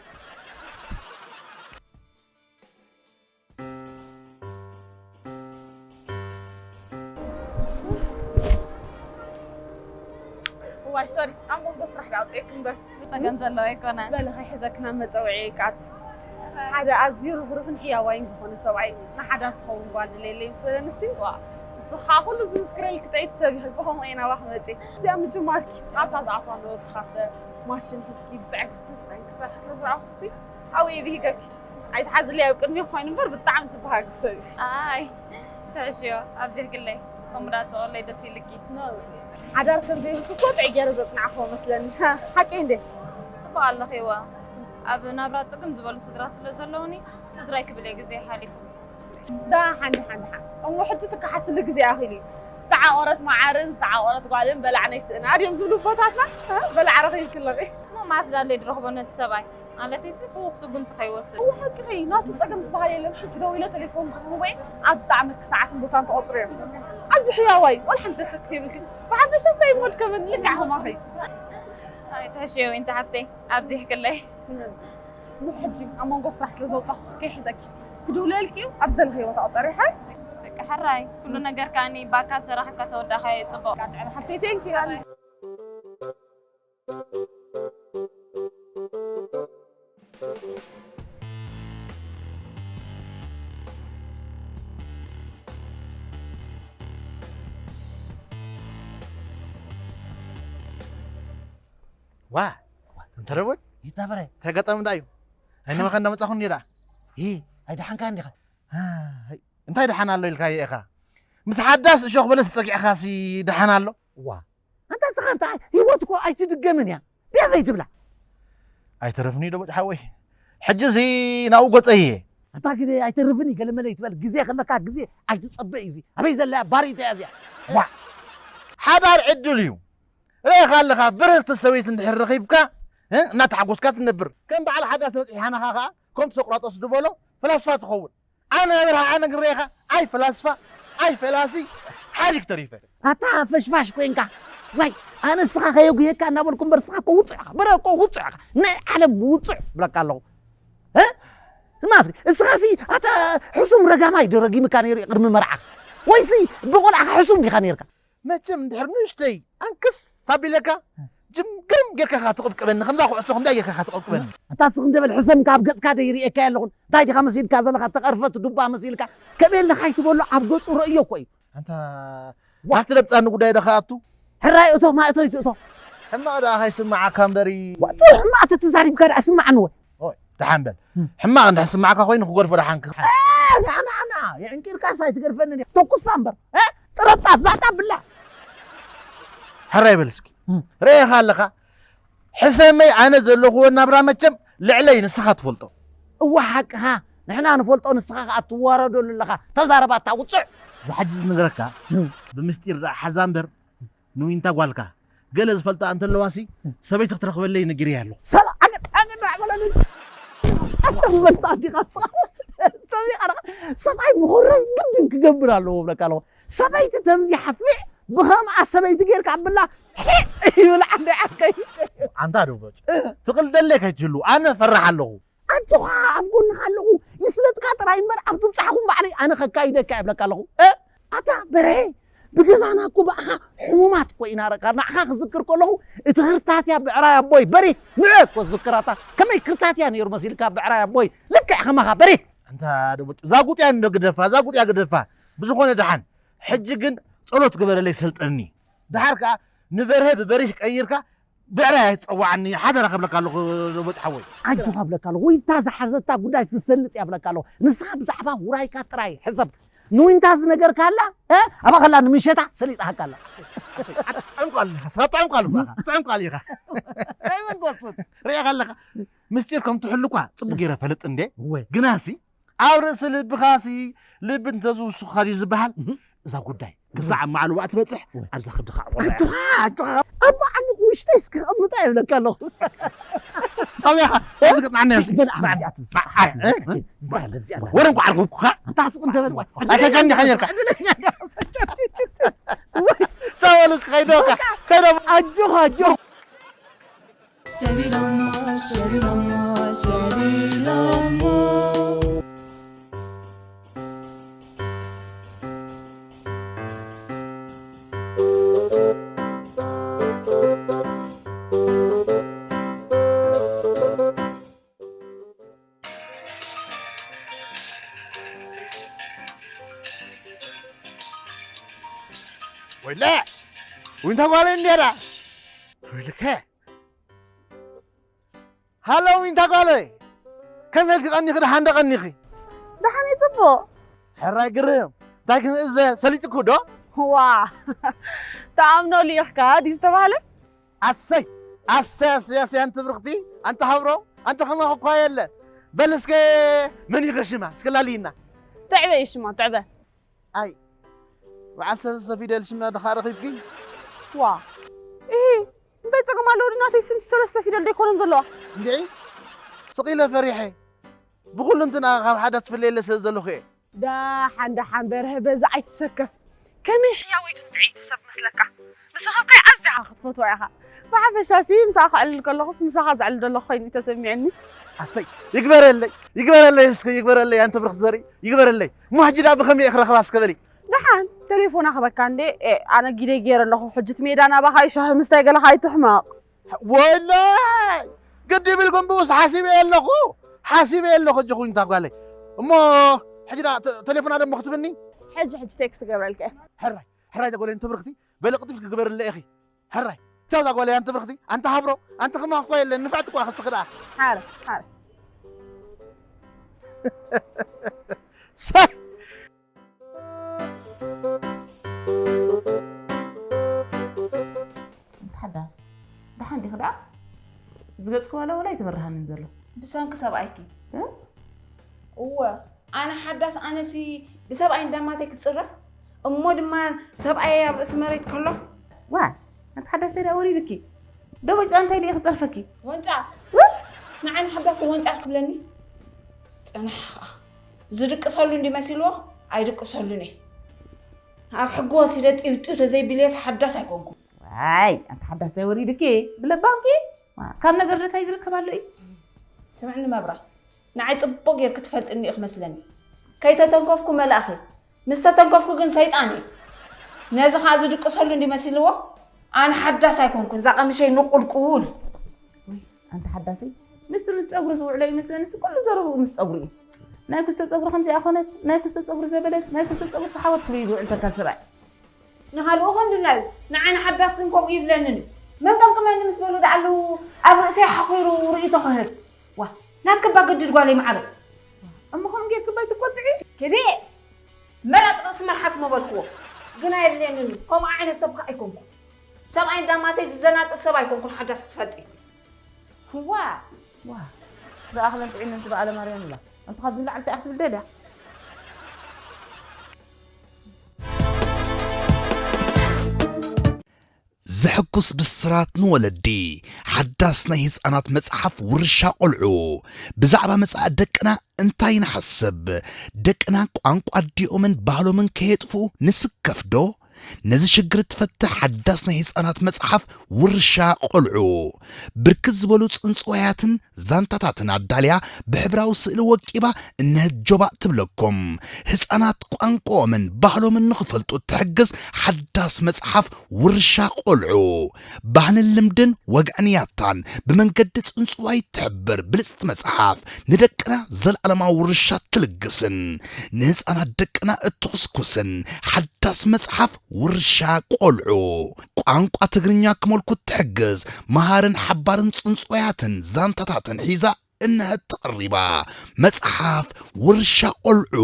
እዋይ፣ ሶሪ፣ ኣብ መንጎ ስራሕ ዳውፅኤክ እምበር። ጸገም ዘለዎ ኣይኮነን። በሊ፣ ከይሕዘክና መጸውዒ ይካት። ሓደ ኣዝዩ ርህሩህን ሕያዋይን ዝኾነ ሰብኣይ ንሓዳር ትኸውን ጓል ድሌለይ ምስ በለንሲ፣ ዋ፣ ንስኻ ኩሉ ዝምስክረልኪ ጠይቲ ሰብ ኢኺ፣ ብኸምኡ እየ ናባኺ መጺእ። እዚኣ ምጅማርኪ፣ ኣብታ ዝኣትዋ ነበርኩ ካፈ፣ ማሽን ሒዝኪ ብትዕግስቲ ስራሕን ክሰርሒ ስለ ዝረኣኹሲ፣ ኣብኡ እየ ብሂገኪ። ኣይትሓዝለይ፣ ኣብ ቅድሚኺ ኮይኑ እምበር ብጣዕሚ ትበሃጊ ሰብ ኢኺ። ኣይ፣ ትሕሽዮ፣ ኣብዚሕክለይ፣ ከምኡ ደኣ ትቕበለይ ደስ ኢልኪ። ሓዳር ከም ዘይብልኪ እኮ ጥዑይ ገይረ ዘጽናዕክዎ መስለኒ። ሃ፣ ሓቀይ እንዴ? ጽቡቕ ኣለኺዋ። ኣብ ናብራ ጽግም ዝበሉ ስድራ ስለ ዘለውኒ፣ ስድራይ ክብል እየ ግዜ ሓሊፉ። ደሓን፣ ደሓን፣ ደሓን። እሞ ሕጂ ትከሓስሉ ግዜ ኣኺሉ እዩ። ዝተዓቖረት መዓርን ዝተዓቖረት ጓልን በላዕና ይስእና ድዮም ዝብሉ ኣቦታትና? ሃ፣ በላዕ ረኺብኪ ኣለኺ። እሞ መዓስ ደኣ ኣለይ ድረኽቦ ነቲ ሰብኣይ? ማለተይሲ፣ ህዉኽ ስጉምቲ ከይወስድ። እወ፣ ሓቅኺ፣ ናቱ ጸገም ዝበሃል የለን። ሕጂ ደዊለ ቴሌፎን ክህቦ እየ። ኣብ ዝጠዓመኪ ሰዓትን ቦታን ተቖጽርዮ። ኣብዚ ሕያዋይ፣ ዋላ ሓንቲ ደሰክት የብልክን። ብሓፈሻ ስታይ እሞ ድከመኒ፣ ልክዕ ከማኺ። ኣይ፣ ትሕሽዮ፣ ዊንቲ ሓፍተይ፣ ኣብዚሕክለይ። እሞ ሕጂ ኣብ መንጎ ስራሕ ስለ ዘውጻኹ ከይሕዘኪ። ክድውለልኪ እዩ፣ ኣብ ዝደለኽዮ ቦታ ቁጸሪ፣ ሓይ? በቃ፣ ሕራይ፣ ኩሉ ነገር ከኣኒ ብኣካል ተራኺብካ ተወዳእካዮ እዩ ጽቡቕ። በቃ፣ ድዕሪ ሓፍተይ፣ ቴንኪ፣ ራኒ። ዋ፣ እንተ ረቦይ፣ ይታበረ። እንታይ ገጠም እንታይ እዩ? ኣይነበኻ እንዳመጻኹ እንዲዳ። ሂ፣ ኣይደሓንካ እንዲኻ? ኣይ፣ እንታይ ደሓን ኣሎ ኢልካዮ ኢኻ? ምስ ሓዳስ እሾኽ በለስ ጸጊዕኻሲ ደሓን ኣሎ? ዋ፣ ኣንታ ንስኻ እንታይ፣ ህይወት እኮ ኣይትድገምን እያ። ድያ ዘይትብላ? ኣይተረፍኒ ዶ በጭ ሓወይ? ሕጂሲ ናብኡ ገጸ እየ። ኣታ ግዜ ኣይተርፍን እዩ፣ ገለመለ ይትበል። ግዜ ከለካ ግዜ ኣይትጸበ እዩ እዚ። ኣበይ ዘላ እያ? ባሪት እያ እዚኣ። ዋ! ሓዳር ዕድል እዩ። ርኢኻ ኣለኻ፣ ብርህቲ ሰበይቲ እንድሕር ረኺብካ፣ እ፣ እናተሓጎስካ ትነብር። ከም በዓል ሓዳስ ተበጺሓ ናኻ ኸኣ፣ ከምቲ ሶቅራጦስ ዝበሎ፣ ፈላስፋ ትኸውን። ኣነ ብርሃ፣ ኣነ ግሬኻ፣ ኣይ ፈላስፋ፣ ኣይ ፈላሲ፣ ሓዲግ ተሪፈ። ኣታ ፈሽፋሽ ኮይንካ። ዋይ፣ ኣነ እስኻ ከየጉየካ እናበልኩ እምበር፣ እስኻ እኮ ውጹዕ ኢኻ። በረ እኮ ውጹዕ ኢኻ። ናይ ዓለም ውጹዕ ብለካ ኣለኹ። እ? ማስክ፣ እስኻሲ ኣታ ሕሱም ረጋማይ ዶ ረጊምካ ነይሩ እዩ ቅድሚ መርዓ? ወይሲ ብቆልዓኻ ሕሱም ዲኻ ነይርካ? መቸም እንድሕር ንእሽተይ ኣንክስ ታቢለካ፣ ጅም ግርም ጌርካ ኢኻ ትቕብቅበኒ፣ ከምዛ ኩዕሶ ከምዛ ጌርካ ኢኻ ትቕብቅበኒ። ኣታ ስኽ እንደበል ሕሰምካ ኣብ ገጽካ ዶ ይርእየካ ኣለኹን? እንታይ ዲኻ መሲልካ ዘለኻ? ተቐርፈት ዱባ መሲልካ። ከመይ ኢልካ ኣይትበሎ ኣብ ገጹ ረእዮ እኮ እዩ። ኣንታ ዋ። ኣብቲ ለብጻኒ ጉዳይ ዶ ከኣቱ? ሕራይ እቶ፣ ማእቶይ ትእቶ። ሕማቕ ደኣ ከይስምዓካ እምበሪ። ዋ፣ እቲ ሕማቕ ተተዛሪብካ ደኣ ስምዓኒ ወይ? ኦይ፣ ደሓን በል። እም። ሕማቕ እንድሕር ስምዓካ ኮይኑ ክገድፎ ደሓንክ። እ፣ ና፣ ና፣ ና፣ የዕንቂርካስ ኣይትገድፈንን እያ። ተኩሳ እምበር። እ፣ ጥረጣ፣ ዛጣ ብላ። ሕራይ በል እስኪ። እም። ርኢኻ ኣለኻ? ሕሰመይ ኣነ ዘለኽዎ ናብራ መቸም ልዕለይ ንስኻ ትፈልጦ። እወ ሓቅኻ። ንሕና ንፈልጦ ንስኻ ከኣ ትዋረደሉ ኣለኻ። ተዛረብ ኣታ ውጹዕ። ዝሓጂ ዝነግረካ እም። ብምስጢር ደኣ ሓዛ እምበር ንዊንታ ጓልካ ገለ ዝፈልጣ እንተለዋሲ ሰበይቲ ክትረኽበለይ ነጊረያ ኣለኹ። ሰላ-፣ ዓገድ፣ ዓገድ ደኣ በለኒ። ዓገድ በልታ ኣዲኻ ሰቢኻ ደኣ ሰብኣይ ምኹረይ ግድን ክገብር ኣለዎ እብለካ ኣለኹ። ሰበይቲ ተምዚ ሓፊዕ ብኸምኣ ሰበይቲ ጌርካ ኣብላ ይብል ዓንዲ ዓርከይ። ኣንታ ደቦጭ፣ ትቕልደለይ ከይትህሉ ኣነ ፈራሕ ኣለኹ። ኣጆኻ፣ ኣብ ጎንኻ ኣለኹ። ይስለጥካ ጥራይ እምበር ኣብ ትብጻሕኹም ባዕለይ ኣነ ከካይደካ እብለካ ኣለኹ። እ? ኣታ በርሀ፣ ብገዛና እኮ ብኣኻ ሕሙማት እኮ ኢና ረካ። ንዓኻ ክዝክር ከለኹ እቲ ክርታትያ ብዕራይ ኣቦይ በሪህ ንዑ እኮ ዝዝክራታ። ከመይ ክርታትያ ነይሩ መሲልካ ብዕራይ ኣቦይ? ልክዕ ከማኻ በሪህ። ኣንታ ደቦጭ፣ እዛ ጉጥያ እንዶ ግደፋ፣ እዛ ጉጥያ ግደፋ። ብዝኾነ ደሓን፣ ሕጂ ግን ጸሎት ግበረለይ ሰልጠኒ። ደሓር ከኣ ንበርሀ ብበሪህ ቀይርካ ብዕራይ ኣይትጸዋዓኒ ሓደራ ክብለካ ኣለኹ ደቦጭ ሓወይ። ኣጆኻ እብለካ ኣለኹ። ወይ እታ ዝሓዘታ ጉዳይ ክትሰልጥ እያ እብለካ ኣለኹ። ንስኻ ብዛዕባ ውራይካ ጥራይ ሕሰብ። ንዊንታ ዝነገርካ ኣላ፣ እ? ኣብኣ ከላ ንምሸታ ሰሊጥሃካ ኣላ። ኣጥዕምካ ኣለኻ፣ ኣጥዕምካ ኣለኻ፣ ኣጥዕምካ ኣለኻ። ናይ መጎስን ርኢኻ ኣለኻ። ምስጢር ከም ትሕሉ እኳ ጽቡቅ ገይረ ፈልጥ እንዴ። እወ። ግናሲ ኣብ ርእሲ ልብኻሲ ልቢ እንተዝውስኻ ድዩ ዝበሃል? እዛ ጉዳይ ክሳዕ ኣብ ማዕልዋ ትበጽሕ፣ ኣብዛ ከብድኻ ኣዕቆባ እያ። ኣጆኻ፣ ኣጆኻ። ኣብ ማዕሙቕ ውሽጠይ እስኪ ክቕምጣ ይብለካ ኣለኹ። ኣበይ ኢኻ? እዚ ቅጥዓና እዩ። በል፣ ኣብዚ ኣትብል። ኣይ፣ እ? እዛ ኣለ፣ እዚኣ ኣለ። ወረ እንኳዕ ኣርኸብኩኻ። ኣንታ ስቕ እንተ በል፣ ዋ። ኣይተጋኒ ኢኻ ነርካ። ዕድለኛ ኢኻ። ተበል እስኪ ከይዶ፣ በቃ። ከይዶ። ኣጆኻ፣ ኣጆኻ። ሰቢሎሞ፣ ሰቢሎሞ፣ ሰቢሎሞ። ወይለ፣ ዊንታ ጓለይ እንድያ ደኣ። ወይልከ። ሃሎ ዊንታ ጓለይ፣ ከመይ ኢልኪ ቀኒኺ? ደሓን ዶ ቀኒኺ? ደሓን እየ፣ ጽቡቕ። ሕራይ ግርም፣ እንታይ ክንእዘ ሰሊጥኩ ዶ? ዋ፣ ተኣምኖ ሊኢኽካ ድዩ ዝተባህለ? ኣሰይ፣ ኣሰይ፣ ኣሰይ፣ ኣሰይ፣ ኣንቲ ብርኽቲ፣ ኣንቲ ሃብሮ፣ ኣንቲ ከማኺ እኳ የለ። በል እስከ መን ኢኸ ሽማ? እስከ ላልይና። ትዕበ እዩ ሽማ፣ ትዕበ። ኣይ፣ በዓል ሰለስተ ፊደል ሽም ድኻ ረኺብኪ? ዋ፣ እሂ፣ እንታይ ጸገም ኣለዎ? ድናተይ ስም ሰለስተ ፊደል ዶ ኣይኮነን ዘለዋ? እንድዒ፣ ስቕ ኢለ ፈሪሐ። ብኹሉ እንትና ካብ ሓዳስ ትፍለየለ ስለ ዘለኹ እየ። ደሓን፣ ደሓን፣ በርሀ፣ በዛ ኣይትሰከፍ። ከመይ ሕያወይቱ እንድዒ ትሰብ መስለካ? ምስ ረኸብካይ ኣዝኻ ክትፈትዋ ኢኻ። ብሓፈሻሲ ምሳኻ ከዕልል ከለኹስ ምሳኻ ዘዕልል ዘለኹ ኮይኑ እዩ ተሰሚዑኒ። ኣሰይ፣ ይግበረለይ፣ ይግበረለይ፣ እስከ ይግበረለይ፣ ኣንቲ ብርኽቲ ዘርኢ፣ ይግበረለይ። እሞ ሕጂ ደኣ ብኸመይ እየ ክረኽባ እስከ በሊ? ደሓን፣ ቴሌፎን ኣኽበካ እንዴ? ኤ፣ ኣነ ጊደይ ገይረ ኣለኹ። ሕጂ እቲ ሜዳ ናባኻ እዩ፣ ሻሂ ምስታይ ገለኻ ኣይትሕመቕ። ወይለይ! ግዲ ይብል ጉንብኡስ ሓሲበ ኣለኹ፣ ሓሲበ ኣለኹ፣ ሕጂ ኹይንታ ጓለይ። እሞ ሕጂ ደኣ ተ-፣ ቴሌፎና ደሞ ክትብኒ? ሕጂ፣ ሕጂ ቴክስት ገብረልካ እየ። ሕራይ፣ ሕራይ፣ ጓለይ፣ ኣንቲ ብርኽቲ፣ በሊ ቅልጥፍ ክግበርለ ኢኺ። ሕራይ፣ ቻው፣ እዛ ጓለይ፣ ኣንቲ ብርኽቲ፣ ኣንቲ ሃብሮ፣ ኣንቲ ከማኺ እኳ የለን፣ ንፍዕቲ እኳ ክስኺ ደኣ። ሓረ፣ ሓረ። ሰይ! ኣንቲ ሓዳስ፣ ደሓን ዲኺ ደኣ? ዝገጽኪ ዋላ ዋላ ኣይተበርሃንን ዘሎ። ብሰንኪ ሰብኣይኪ። እ? እወ፣ ኣነ ሓዳስ፣ ኣነሲ ብሰብኣይ እንዳማተይ ክጽረፍ፣ እሞ ድማ ሰብኣየይ ኣብ ርእሲ መሬት ከሎ። ዋ፣ ኣንቲ ሓዳስ፣ እንታይ ደኣ ወሪዱኪ? ደቦጭ እንታይ ድየ ክጸርፈኪ? ወንጫ! እ? ንዓይ ንሓዳስ ወንጫ ክብለኒ? ጽናሕ ኸኣ። ዝድቅሰሉ እንዲ መሲልዎ፣ ኣይድቅሰሉን እየ። ኣብ ሕጊ ወሲደ ጢው ጢው ተዘይቢልየስ ሓዳስ ኣይኮንኩ። ዋይ፣ ኣንቲ ሓዳስ እንታይ ወሪዱኪ? ብለባምኪ? ዋ፣ ካብ ነገር ዶ እንታይ ዝርከብ ኣሎ እዩ? ስምዕኒ መብራ፣ ንዓይ ጽቡቕ ጌርኪ ትፈልጥኒ ኢኺ መስለኒ። ከይተተንከፍኩ መልኣኽ እየ። ምስ ተተንከፍኩ ግን ሰይጣን እየ። ነዚ ኸኣ ዝድቅሰሉ እንዲ መሲልዎ፣ ኣነ ሓዳስ ኣይኮንኩን፣ እዛ ቀምሸይ ንቑልቁል። ውይ፣ ኣንቲ ሓዳሰይ፣ ምስቲ ምስ ጸጉሪ ዝውዕሎ ይመስለኒ፣ እሱ ኩሉ ዘረብኡ ምስ ጸጉሪ እዩ። ናይ ኩስተ ጸጉሪ ከምዚኣ ኾነት፣ ናይ ኩስተ ጸጉሪ ዘበለት፣ ናይ ኩስተ ጸጉሪ ሰሓወት ክብል እዩ ዝውዕል ተካል ሰብኣይ። ንኻልኡ ከም ድላዩ፣ ንዓይ ንሓዳስ ግን ከምኡ ይብለንን እዩ። መን ቀምቅመኒ ምስ በሉ ደኣ ኣለዉ ኣብ ርእሰይ ሓኺሩ ርእይቶ ክህብ። ዋ፣ ናትኪ እባ ግድድ ጓለይ መዓረይ። እሞ ከምኡ ጌርኪ እባ ኣይትቆጥዒ። ክዲ መላጥ ርእሲ መልሓስ ምበልክዎ። ግን ኣየድልየንን እዩ። ከምኡ ዓይነት ሰብ ከኣ ኣይኮንኩ። ሰብኣይ እንዳማተይ ዝዘናጥእ ሰብ ኣይኮንኩን ሓዳስ ክትፈልጢ። ዋ! ዋ! ዝኣኽለን ጥዒንን ስጋ ኣለማርያም ኢላ። ኣንቲ ካብዚ ንላዕሊ እንታይ ክትብል ደልያ? ዘሐጉስ ብስራት ንወለዲ። ሓዳስ ናይ ህጻናት መጽሓፍ ውርሻ ቆልዑ። ብዛዕባ መጻኢ ደቅና እንታይ ንሓስብ? ደቅና ቋንቋ ኣዲኦምን ባህሎምን ከየጥፍኡ ንስከፍ ዶ? ነዚ ሽግር እትፈትሕ ሓዳስ ናይ ህፃናት መፅሓፍ ውርሻ ቆልዑ። ብርክት ዝበሉ ፅንፅዋያትን ዛንታታትን ኣዳልያ ብሕብራዊ ስእሊ ወቂባ እነሀት ጆባእ ትብለኩም። ህፃናት ቋንቋኦምን ባህሎምን ንኽፈልጡ እትሕግዝ ሓዳስ መፅሓፍ ውርሻ ቆልዑ። ባህልን ልምድን ወግዕን ያታን ብመንገዲ ፅንፅዋይ ትሕብር ብልፅቲ መፅሓፍ ንደቅና ዘለዓለማዊ ውርሻ ትልግስን ንህፃናት ደቅና እትኹስኩስን ሓዳስ መፅሓፍ ውርሻ ቆልዑ። ቋንቋ ትግርኛ ክመልኩ እትሕግዝ መሃርን ሓባርን ፅንፅዋያትን ዛንታታትን ሒዛ እነሀት ተቐሪባ። መፅሓፍ ውርሻ ቆልዑ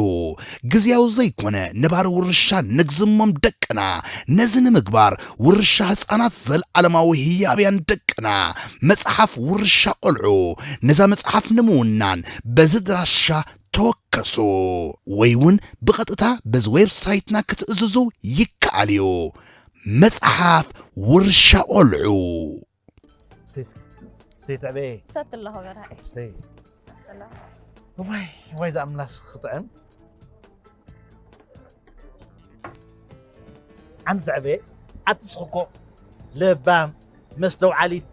ግዝያዊ ዘይኮነ ነባሪ ውርሻ ንግዝሞም ደቅና። ነዚ ንምግባር ውርሻ ህፃናት ዘለዓለማዊ ህያብያን ደቅና። መፅሓፍ ውርሻ ቆልዑ። ነዛ መፅሓፍ ንምውናን በዚ ድራሻ ተወከሱ ወይ እውን ብቐጥታ በዚ ዌብሳይትና ክትእዝዙ ይከኣል እዩ። መፅሓፍ ውርሻ ቆልዑ። ስተይ እስኪ ስተይ ትዕበየ ሰት ኣለኹ በርሃ ስተይ ሰት ኣለኹ ዋይ ዋይ ዝኣምላስ ክጥዕም ዓም ትዕበየ ኣትስኽኮ ለባም መስተውዓሊት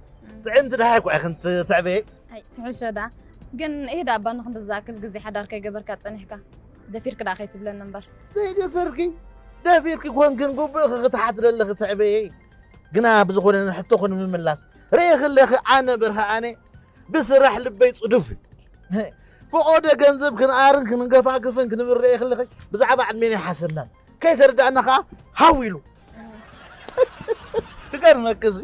ጥዕምቲ ደሃይ እኮ ኢኽን ትዕበየ ኣይ ትሕሾ ዳ ግን ይህ ዳ ኣባ ንክንዲ ዝኣክል ግዜ ሓዳር ከይገበርካ ፀኒሕካ ደፊርክ ዳ ከይትብለኒ እምበር ዘይደፈርኪ ደፊርኪ ኮንክን ጉብእኺ ክትሓትለለኺ ትዕበየ ግና ብዝኾነ ንሕቶኹ ንምምላስ ርእኺ ኣለኺ ኣነ በርሃ ኣነ ብስራሕ ልበይ ጽዱፍ እዩ ፈቆደ ገንዘብ ክንኣርን ክንገፋግፍን ክንብል ርእኺ ኣለኺ ብዛዕባ ዕድሜና ይሓሰብናን ከይተረዳእና ከዓ ሃው ኢሉ ክገርመክሲ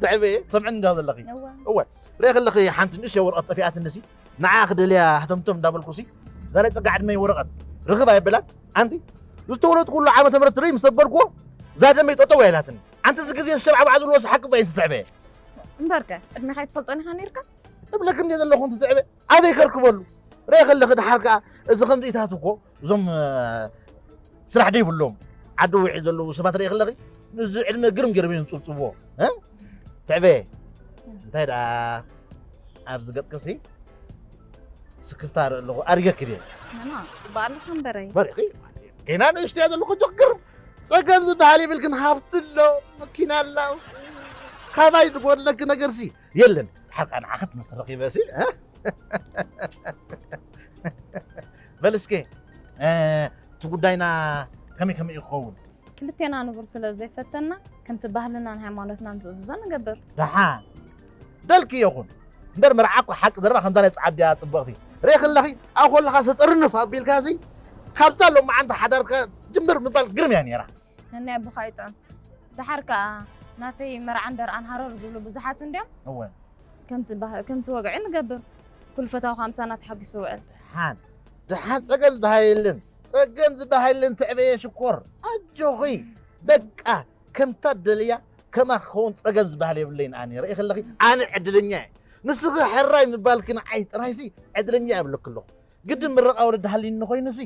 ትዕበየ ሰምዕን እንዳ ዘለኺ እዋ እወ ርእኺ ኣለኺ ሓንቲ ንእሽተይ ወረቐት ጠፊኣትንሲ ንዓ ክደልያ ህተምቶም እንዳበልኩሲ እዛ ናይ ፀጋ ዕድመይ ወረቐት ርኽብ ኣይበላን ኣንቲ ዝተወለድኩሉ ዓመተ ምህረት ርኢ ምስ ተበልኩዎ እዛ ደመይ ጠጠው ኣይላትኒ ኣንቲ እዚ ግዜ ዝሸብዓባዕ ዘለዎ ሓቂ በይ ትትዕበየ እምበርከ ዕድሜኻ ይትፈልጦን ኢኻ ነይርካ እብለክ እንደ ዘለኹ እንትትዕበ ኣበይ ከርክበሉ ርአ ከለኺ ድሓር ከዓ እዚ ከምዚኢታት እኮ እዞም ስራሕ ደይብሎም ዓዲ ውዒ ዘለዉ ሰባት ርአ ከለኺ እዚ ዕድመ ግርም ገይሮም እዮም ዝፅብፅብዎ ትዕበ እንታይ ደኣ ኣብዚ ገጥቅሲ ስክፍታ ርኢ ኣለኹ ኣሪገኪ ድየ ናና ፅቡቅ ኣለካ እምበረይ በሪኺ ገና ንእሽቶ እያ ዘለኹ ጆክ ግርም ፀገም ዝበሃል ይብልክን ሃፍቲ ኣሎ መኪና ኣላ ካባይ ዝጎድለኪ ነገርሲ የለን ሓቃ ንዓኸ ትመስል ረኺበ ሲ በል እስከ እቲ ጉዳይና ከመይ ከመይ እዩ ክኸውን ክልቴና ንቡር ስለ ዘይፈተና ከምቲ ባህልናን ሃይማኖትናን ትእዝዞ ንገብር ደሓን ደልኪ ይኹን እምበር መርዓ እኮ ሓቂ ዘረባ ከምዛ ናይ ፀዓዲያ ፅብቕቲ ርእ ከለኺ ኣብ ከለኻ ተጠርንፍ ኣቢልካ ሲ ካብዛ ሎማዓንቲ ሓዳርካ ጅምር ምባል ግርም እያ ነይራ ነናይ ኣቦኻ ይጥዑም ደሓር ከዓ ናተይ መርዓን ደርኣን ሃረር ዝብሉ ብዙሓት እንድዮም እወ ከምቲ ወግዒ ንገብር ኩሉ ፈታዊ ምሳና ተሓጒሱ ውዕል ደሓን ደሓን ፀገም ዝበሃል የለን ፀገም ዝበሃል የለን ትዕበየ ሽኮር ኣጆኺ በቃ ከምታ ደልያ ከማ ክኸውን ፀገም ዝበሃል የብለይን ኣነ ርኢ ከለኺ ኣነ ዕድለኛ እየ ንስኺ ሕራይ ምባልኪ ንዓይ ጥራይሲ ዕድለኛ እየ እብለኪ ኣለኹ ግድን ምርቓ ወለዲ ሃልዩኒ ኮይኑሲ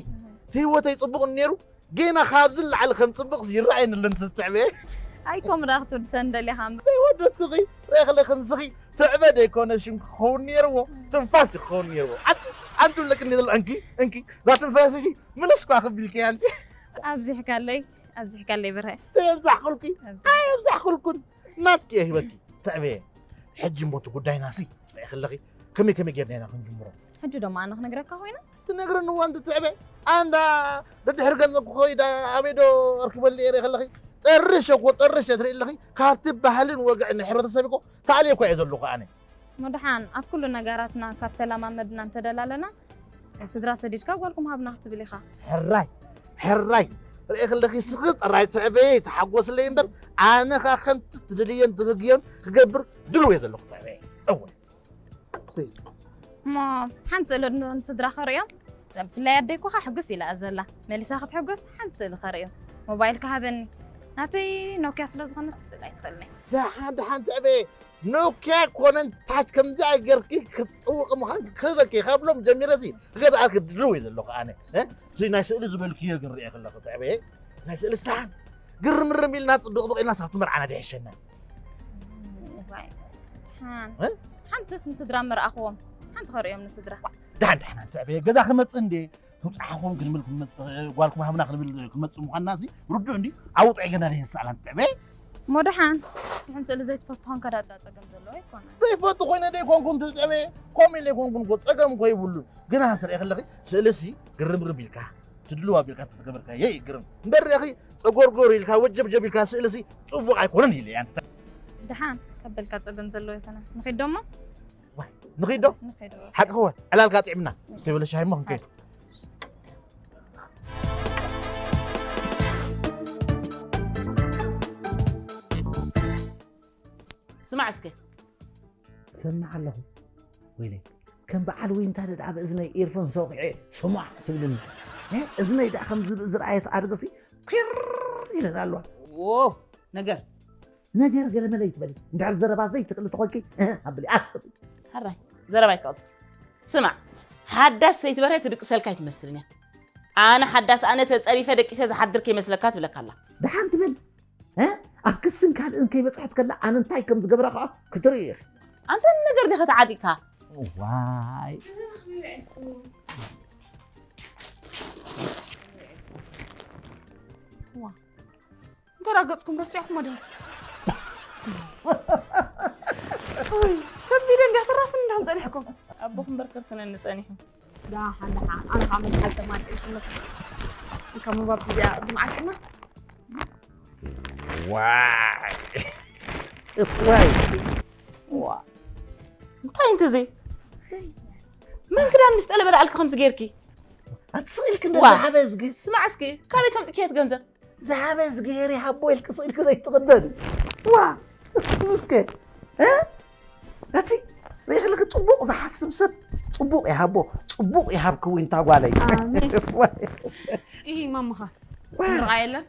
እቲ ህይወተይ ፅቡቕ ነይሩ ጌና ካብዚ ንላዕሊ ከም ፅቡቕ ይረኣየኒ ኣሎ እንትትዕበየ ኣይኮም ዳ ክትውድሰን ደሊኻ ዘይወደድኩኺ ርኢ ከለኺ ንስኺ ትዕበ ደይኮነ ሽም ክኸውን ነይርዎ ትንፋስ ክኸውን ነይርዎ ኣንቲ ብለኪ እንዲ ዘሎ እንኪ እንኪ እዛ ትንፋስ እሺ ምልስ ኳ ክቢልኪ ኣንቲ ኣብዚሕካለይ ኣብዚሕካለይ ብርሀ ተየብዛሕኩልኪ ኣይብዛሕኩልኩን ናትኪ እየ ሂበኪ ትዕበየ ሕጂ እሞ እቲ ጉዳይና ሲ ርኢ ከለኺ ከመይ ከመይ ጌርና ኢና ክንጅምሮ ሕጂ ዶ ኣነ ክነግረካ ኮይነ ትነግረኒ እዋ እንትትዕበ ኣንዳ ደድሕሪ ገንዘብ ክኸይዳ ኣበይ ዶ ኣርክበሉ እየ ርኢ ከለኺ ጠርሽ እኮ ጠርሽ እየ ትርኢ ኣለኺ ካብቲ ባህልን ወግዕን ሕብረተሰብ እኮ ታዕልየ እኮ እየ ዘለኹ ኣነ እሞ ደሓን ኣብ ኩሉ ነገራትና ካብ ተለማመድና እንተደላለና ስድራ ሰዲድካ ጓልኩም ሃብና ክትብል ኢኻ ሕራይ ሕራይ ርኢ ከለኺ ስኺ ጥራይ ትዕበየ ተሓጎስለይ እምበር ኣነ ኸዓ ከምቲ ትደልየን ትብግዮን ክገብር ድልው እየ ዘለኹ ትዕበየ እወ እሞ ሓንቲ ስእሊ ዶ ንስድራ ከርእዮም ብፍላይ ኣደይኮ ኸዓ ሕጉስ ኢላ እያ ዘላ መሊሳ ክትሕጎስ ሓንቲ ስእሊ ከርእዮም ሞባይልካ ሃበኒ ናተይ ኖኪያ ስለ ዝኾነት ስእሊ ኣይትኽእልኒ ደሓን ደሓን ትዕበየ ኖኪያ ኮነን ታች ከምዚኣ ጌርኪ ክትጥውቂ ምዃን ክህበኪ ካብሎም ጀሚረሲ ክገዝኣልኪ ድልው እየ ዘለኹ ኣነ እ? እዚ ናይ ስእሊ ዝበልክዮ ግን ርኤ ከለኹ ትዕበየ ናይ ስእሊ ስታን ግርምርም ኢልና ጽድቕድቕ ኢልና ሳብቲ መርዓና ድሕሸና ሓንትስ ንስድራ ምርኣኽዎም ሓንቲ ከርእዮም ንስድራ ደሓን ደሓን ትዕበየ ገዛ ክመጽእ እንዴ ተብጻሓኹም ክንብል ክንመጽእ፣ ጓልኩም ሃብና ክንብል ክንመጽእ ምዃንና እዚ ርዱእ እንዲ። ኣብኡ ጥዑይ ገና ደይ ንስኣላ ንጥዕበ። እሞ ደሓን፣ ንሕን ስእሊ ዘይትፈቱ ኾንካ ዳኣ ጸገም ዘለዎ ኣይኮነን። ዘይፈቱ ኮይነ ደይ ኮንኩን ትጥዕበ፣ ከምኡ ኢለ ኣይኮንኩን እኮ፣ ጸገም እኮ ይብሉን። ግና ስርኤ ከለኺ ስእልሲ ግርምርም ኢልካ፣ ትድልው ኣቢልካ ተዝገበርካዮ ይግርም። እምበር ርኤኺ ጸጎርጎር ኢልካ፣ ወጀብጀብ ኢልካ ስእልሲ ጽቡቕ ኣይኮነን ኢለ እየ። ኣንተ ደሓን ከበልካ ጸገም ዘለዎ ኣይኮነን። ንኺድ ዶ እሞ? ዋይ፣ ንኺድ ዶ? ንኺድ ዶ? ሓቅኺ ወ፣ ዕላልካ ጥዕምና። ዝተበለ ሻሂ እሞ ክንከይድ። ስማዕ እስከ። ሰማዕ ኣለኹ። ወይለይ፣ ከም በዓል ዊንታ ደኣ ኣብ እዝነይ ኤርፎን ሰኺዐ ስማዕ ትብልኒ። እ፣ እዝነይ ደኣ ከም ዝብኢ ዝረኣየት ኣድግሲ ኲር ኢለን ኣለዋ። ዎ፣ ነገር። ነገር ገለመለ ይትበሊ። እንድሕር ዘረባ ዘይትኽእሊ ተኾንኪ፣ እ፣ ኣብሊ ኣስክቲ። ሕራይ፣ ዘረባ ይትቀጽል። ስማዕ፣ ሓዳስ ሰይትበርሀ ትድቅሰልካ ኣይትመስልን እያ። ኣነ ሓዳስ ኣነ ተጸሪፈ ደቂሰ ዝሓድር ከይመስለካ ትብለካ ኣላ። ደሓን ትበል። እ? ኣብ ክስን ካልእን ከይበጽሐት ከላ ኣነ እንታይ ከም ዝገብራ ኸኣ ክትርኢ ኢኺ። ኣንታ ነገር ዲኻ ተዓጢቕካ? ዋይ። ዋ። እንተ ገጽኩም ረሲዕኩሞ ዲኹም? ውይ፣ ሰብ ቢለ እንድያ ትራስን እንዳን ጸኒሕኩም። ኣቦኹም እምበር ክርስነኒ ጸኒሑ። ደሓን፣ ደሓን። ኣነ ከዓ መዓልቲ ተማልእ ኢልኩም። እንካ ምንባብ እዚኣ ብመዓልትና። ዋይ። ዋይ። ዋ። እንታይ እንተ ዘይ? መን ክዳን ምስ ጠለበ ደኣልኪ ከምዚ ጌርኪ? ኣትስቕ ኢልኪ እንደ ዋ። ዝሃበ እዝጊ። ስማዕ እስኪ፣ ካበይ ከምጽእኪ እቲ ገንዘብ? ዝሃበ እዝግሄር ይሃቦ ኢልኪ ስቕ ኢልኪ ዘይትቕበል። ዋ፣ እሱ እስከ፣ እ? እቲ ርኢኽልኪ ጽቡቕ ዝሓስብ ሰብ ጽቡቕ ይሃቦ፣ ጽቡቕ ይሃብኪ ዊንታ ጓለይ። ኣሜን። ዋይ። ኢሂ ማምኻ። ዋይ። ምርቓ የለን?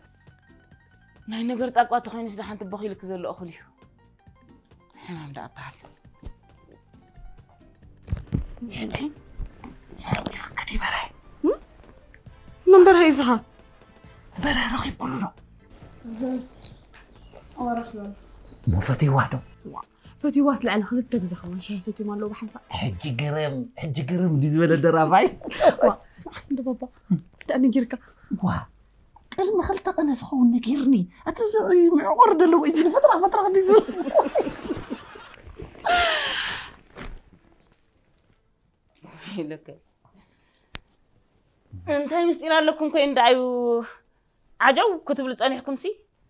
ናይ ነገር ጣቋ ተኾይኑስ ደሓን ትበኺልኪ ዘሎ እኹል እዩ። ሕማም ደኣ በሃል። የቲ ሓቂ ፍቅድ ይበረ። እም? መን በርሀ እዩ ዝኻ? በርሀ ረኺብኩሉ ዶ? እወ ረኺበሉ። እሞ ፈትይዋ ዶ? ዋ፣ ፈትይዋስ ልዕሊ ክልተ ግዜ ከማን ሻሂ ሰትዮም ኣለዉ ብሓንሳእ። ሕጂ ግርም፣ ሕጂ ግርም እንዲ ዝበለ ደራፋይ። ዋ፣ ስማዕ እንደ ባባ፣ ክዳእ ነጊርካ። ዋ፣ ቅድሚ ክልተ ቀነ ዝኸውን ነጊርኒ። እቲ ዝ-፣ ምዕቆር ደለዎ እዚ ንፍጥራ ፍጥራ እንዲ ዝብል። ኢለከ። እንታይ ምስጢር ኣለኩም ኮይ እንዳዩ ዓጀው ክትብሉ ጸኒሕኩም ሲ?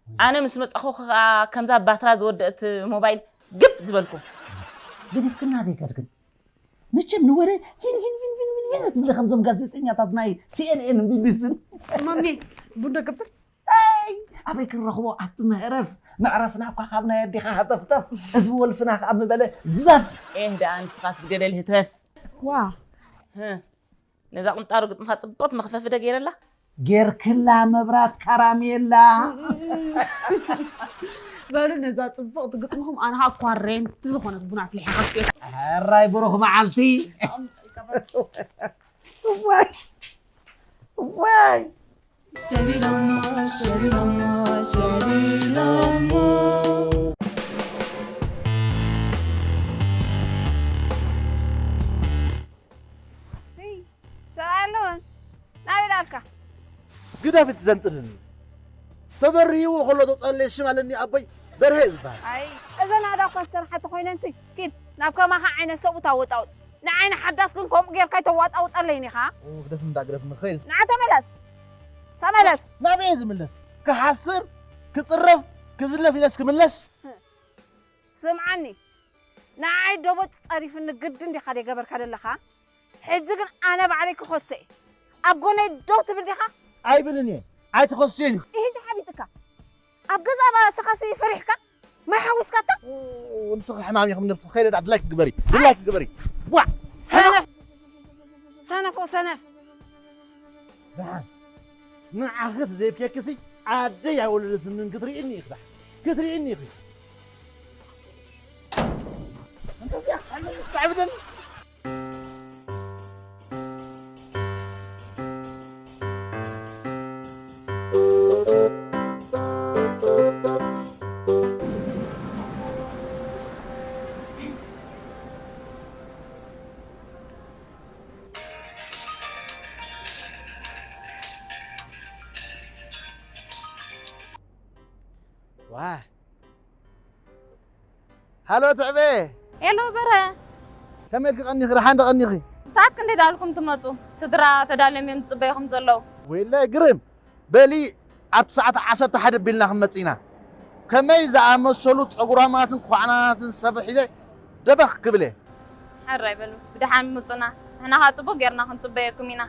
ኣነ ምስ መጻኹ ከኣ ከምዛ ባትራ ዝወደአት ሞባይል ግብ ዝበልኩ። ገዲፍክና ደይ ከድክን? መቸም ንወረ ፊን ፊን ፊን ፊን ፊን ፊን ትብሊ ከምዞም ጋዜጠኛታት ናይ ሲ ኤን ኤን ን ቢ ቢ ሲ ን። ማሚ፣ ቡን ዶ ገብር? ኣይ፣ ኣበይ ክንረኽቦ ኣብቲ መዕረፍ? መዕረፍና እኳ ካብ ናይ ኣዴኻ ሃተፍተፍ፣ ህዝቢ ወልፍና ከኣ ምበለ ዘፍ። ኤህ ደኣ ንስኻስ ብገደል ህተፍ። ዋ። ህ። ነዛ ቁምጣሮ ግጥምኻ ጽብቕቲ መኽፈፊ ዶ ገይረላ? ጌርክላ መብራት ካራሜላ። በሉ ነዛ ጽብቕቲ ግጥምኹም ኣነ ኸኣ እኳ ሬንቲ ዝኾነት ቡን ኣፍሊሐ ከስትየኩም። ሕራይ ብሩኽ መዓልቲ። እዋይ፣ እዋይ። ሰቢሎሞ፣ ሰቢሎሞ፣ ሰቢሎሞ። ሰብኣይ ኣለወን። ናበይ ደኣልካ? ግደፊ ትዘንጥልኒ። ተበርህይዎ ከሎ ተጻለየ ሽም ኣለኒ ኣቦይ በርሀ ዝበሃል። ኣይ፣ እዘን ኣዳ እኳ ዝሰርሓ ተኾይነንሲ፣ ኪድ ናብ ከማኻ ዓይነት ሰብኡት ኣወጣውጥ። ንዓይ ንሓዳስ ግን ከምኡ ጌርካ ኣይተዋጣውጠለይን ኢኻ። ኦ፣ ግደፍኒ እንዳ ግደፍኒ ክኸይድ። ንዓ ተመለስ። ተመለስ። ናበይ እየ ዝምለስ? ክሓስር፣ ክጽረፍ፣ ክዝለፍ ኢለስ ክምለስ? ስምዓኒ፣ ንዓይ ደቦጭ ጸሪፍኒ ግድን ዲኻ ደይ ገበርካ ደለኻ? ሕጂ ግን ኣነ ባዕለይ ክኸሶ እየ። ኣብ ጎነይ ደው ትብል ዲኻ? ኣይብልን እየ። ኣይትኸስዮን ኢኺ። ኢሂ፣ እንታይ ሓቢጥካ? ኣብ ገዛእ ባእስኻሲ ፈሪሕካ? ማይ ሓዊስካታ? ንስኺ ሕማም ኢኺ ነብስኺ። ከይደ ደኣ ድላይክ ግበሪ። ድላይክ ግበሪ። ዋ! ሰነፍ! ሰነፍ ወሰነፍ! ደሓን ንዓኺ ዘይብኬክሲ ኣደይ ኣይወለደትንን ክትርእይኒ ኢኺ። ደሓን ክትርእይኒ ኢኺ። እንተ እዚኣ ሓመድ ትዕብደኒ። ዋይ። ሃሎ ትዕበ። ሄሎ በረ። ከመይ ኢልኪ ቀኒኺ? ደሓን ዶ ቀኒኺ? ሰዓት ክንደይ ዳልኩም ትመጹ? ስድራ ተዳልዮም እዮም ዝጽበዩኹም ዘለዉ። ወይለ ግርም። በሊ ኣብቲ ሰዓት ዓሰርተ ሓደ ቢልና ክንመጽእ ኢና። ከመይ ዝኣመሰሉ ጸጉራማትን ኳዕናትን ሰብ ሒዘ ደበኽ ክብል እየ። ሕራይ በሉ። ብደሓን ምጹና። ንሕና ኸኣ ጽቡቕ ጌርና ክንጽበየኩም ኢና።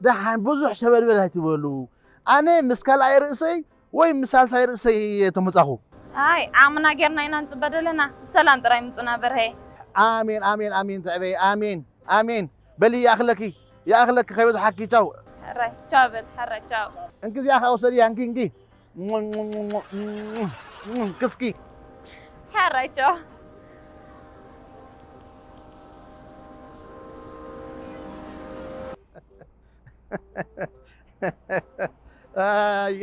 ደሓን ብዙሕ ሸበድበድ ኣይትበሉ። ኣነ ምስ ካልኣይ ርእሰይ ወይ ምስ ሳልሳይ ርእሰይ እየ ተመጻኹ። ኣይ ዓቕምና ጌርና ኢና ንጽበ ዘለና። ብሰላም ጥራይ ምጹና በርሀ። ኣሜን ኣሜን ኣሜን ትዕበይ ኣሜን ኣሜን። በሊ ይኣኽለኪ ይኣኽለኪ ከይበዝሓኪ ቻው። ሕራይ ቻው በል ሕራይ ቻው። እንኪ እዚኣ ኸኣ ውሰድያ እንኪ እንኪ። ክስኪ። ሕራይ ቻው። ኣይ።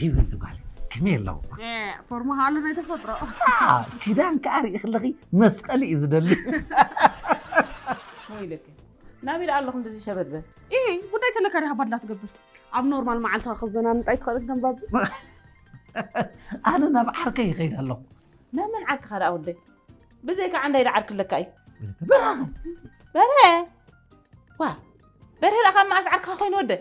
ህይወት ጓል ከመይ ኣለዎ? ፎርማ ኣሎ ናይ ተፈጥሮ። ክዳን ከኣ ርኢ ከለኺ መስቀሊ እዩ ዝደሊ። ወይለከ ናበይ ደኣ ኣለኹም እንደዚ ሸበድበድ? ኢ ጉዳይ ተለካ ዲኻ ባድላ ትገብር? ኣብ ኖርማል መዓልትኻ ክዘናንጣ ኣይትኽእልን ከም ባቢ? ኣነ ናብ ዓርከይ ይኸይድ ኣለኹ። ናብ መን ዓርክኻ ደኣ ወደይ? ብዘይካ ዓንዳይ ደኣ ዓርኪ ኣለካ እዩ። በርሀ። በርሀ? ዋ፣ በርሀ ደኣ ካብ መኣስ ዓርክኻ ኮይኑ ወደይ?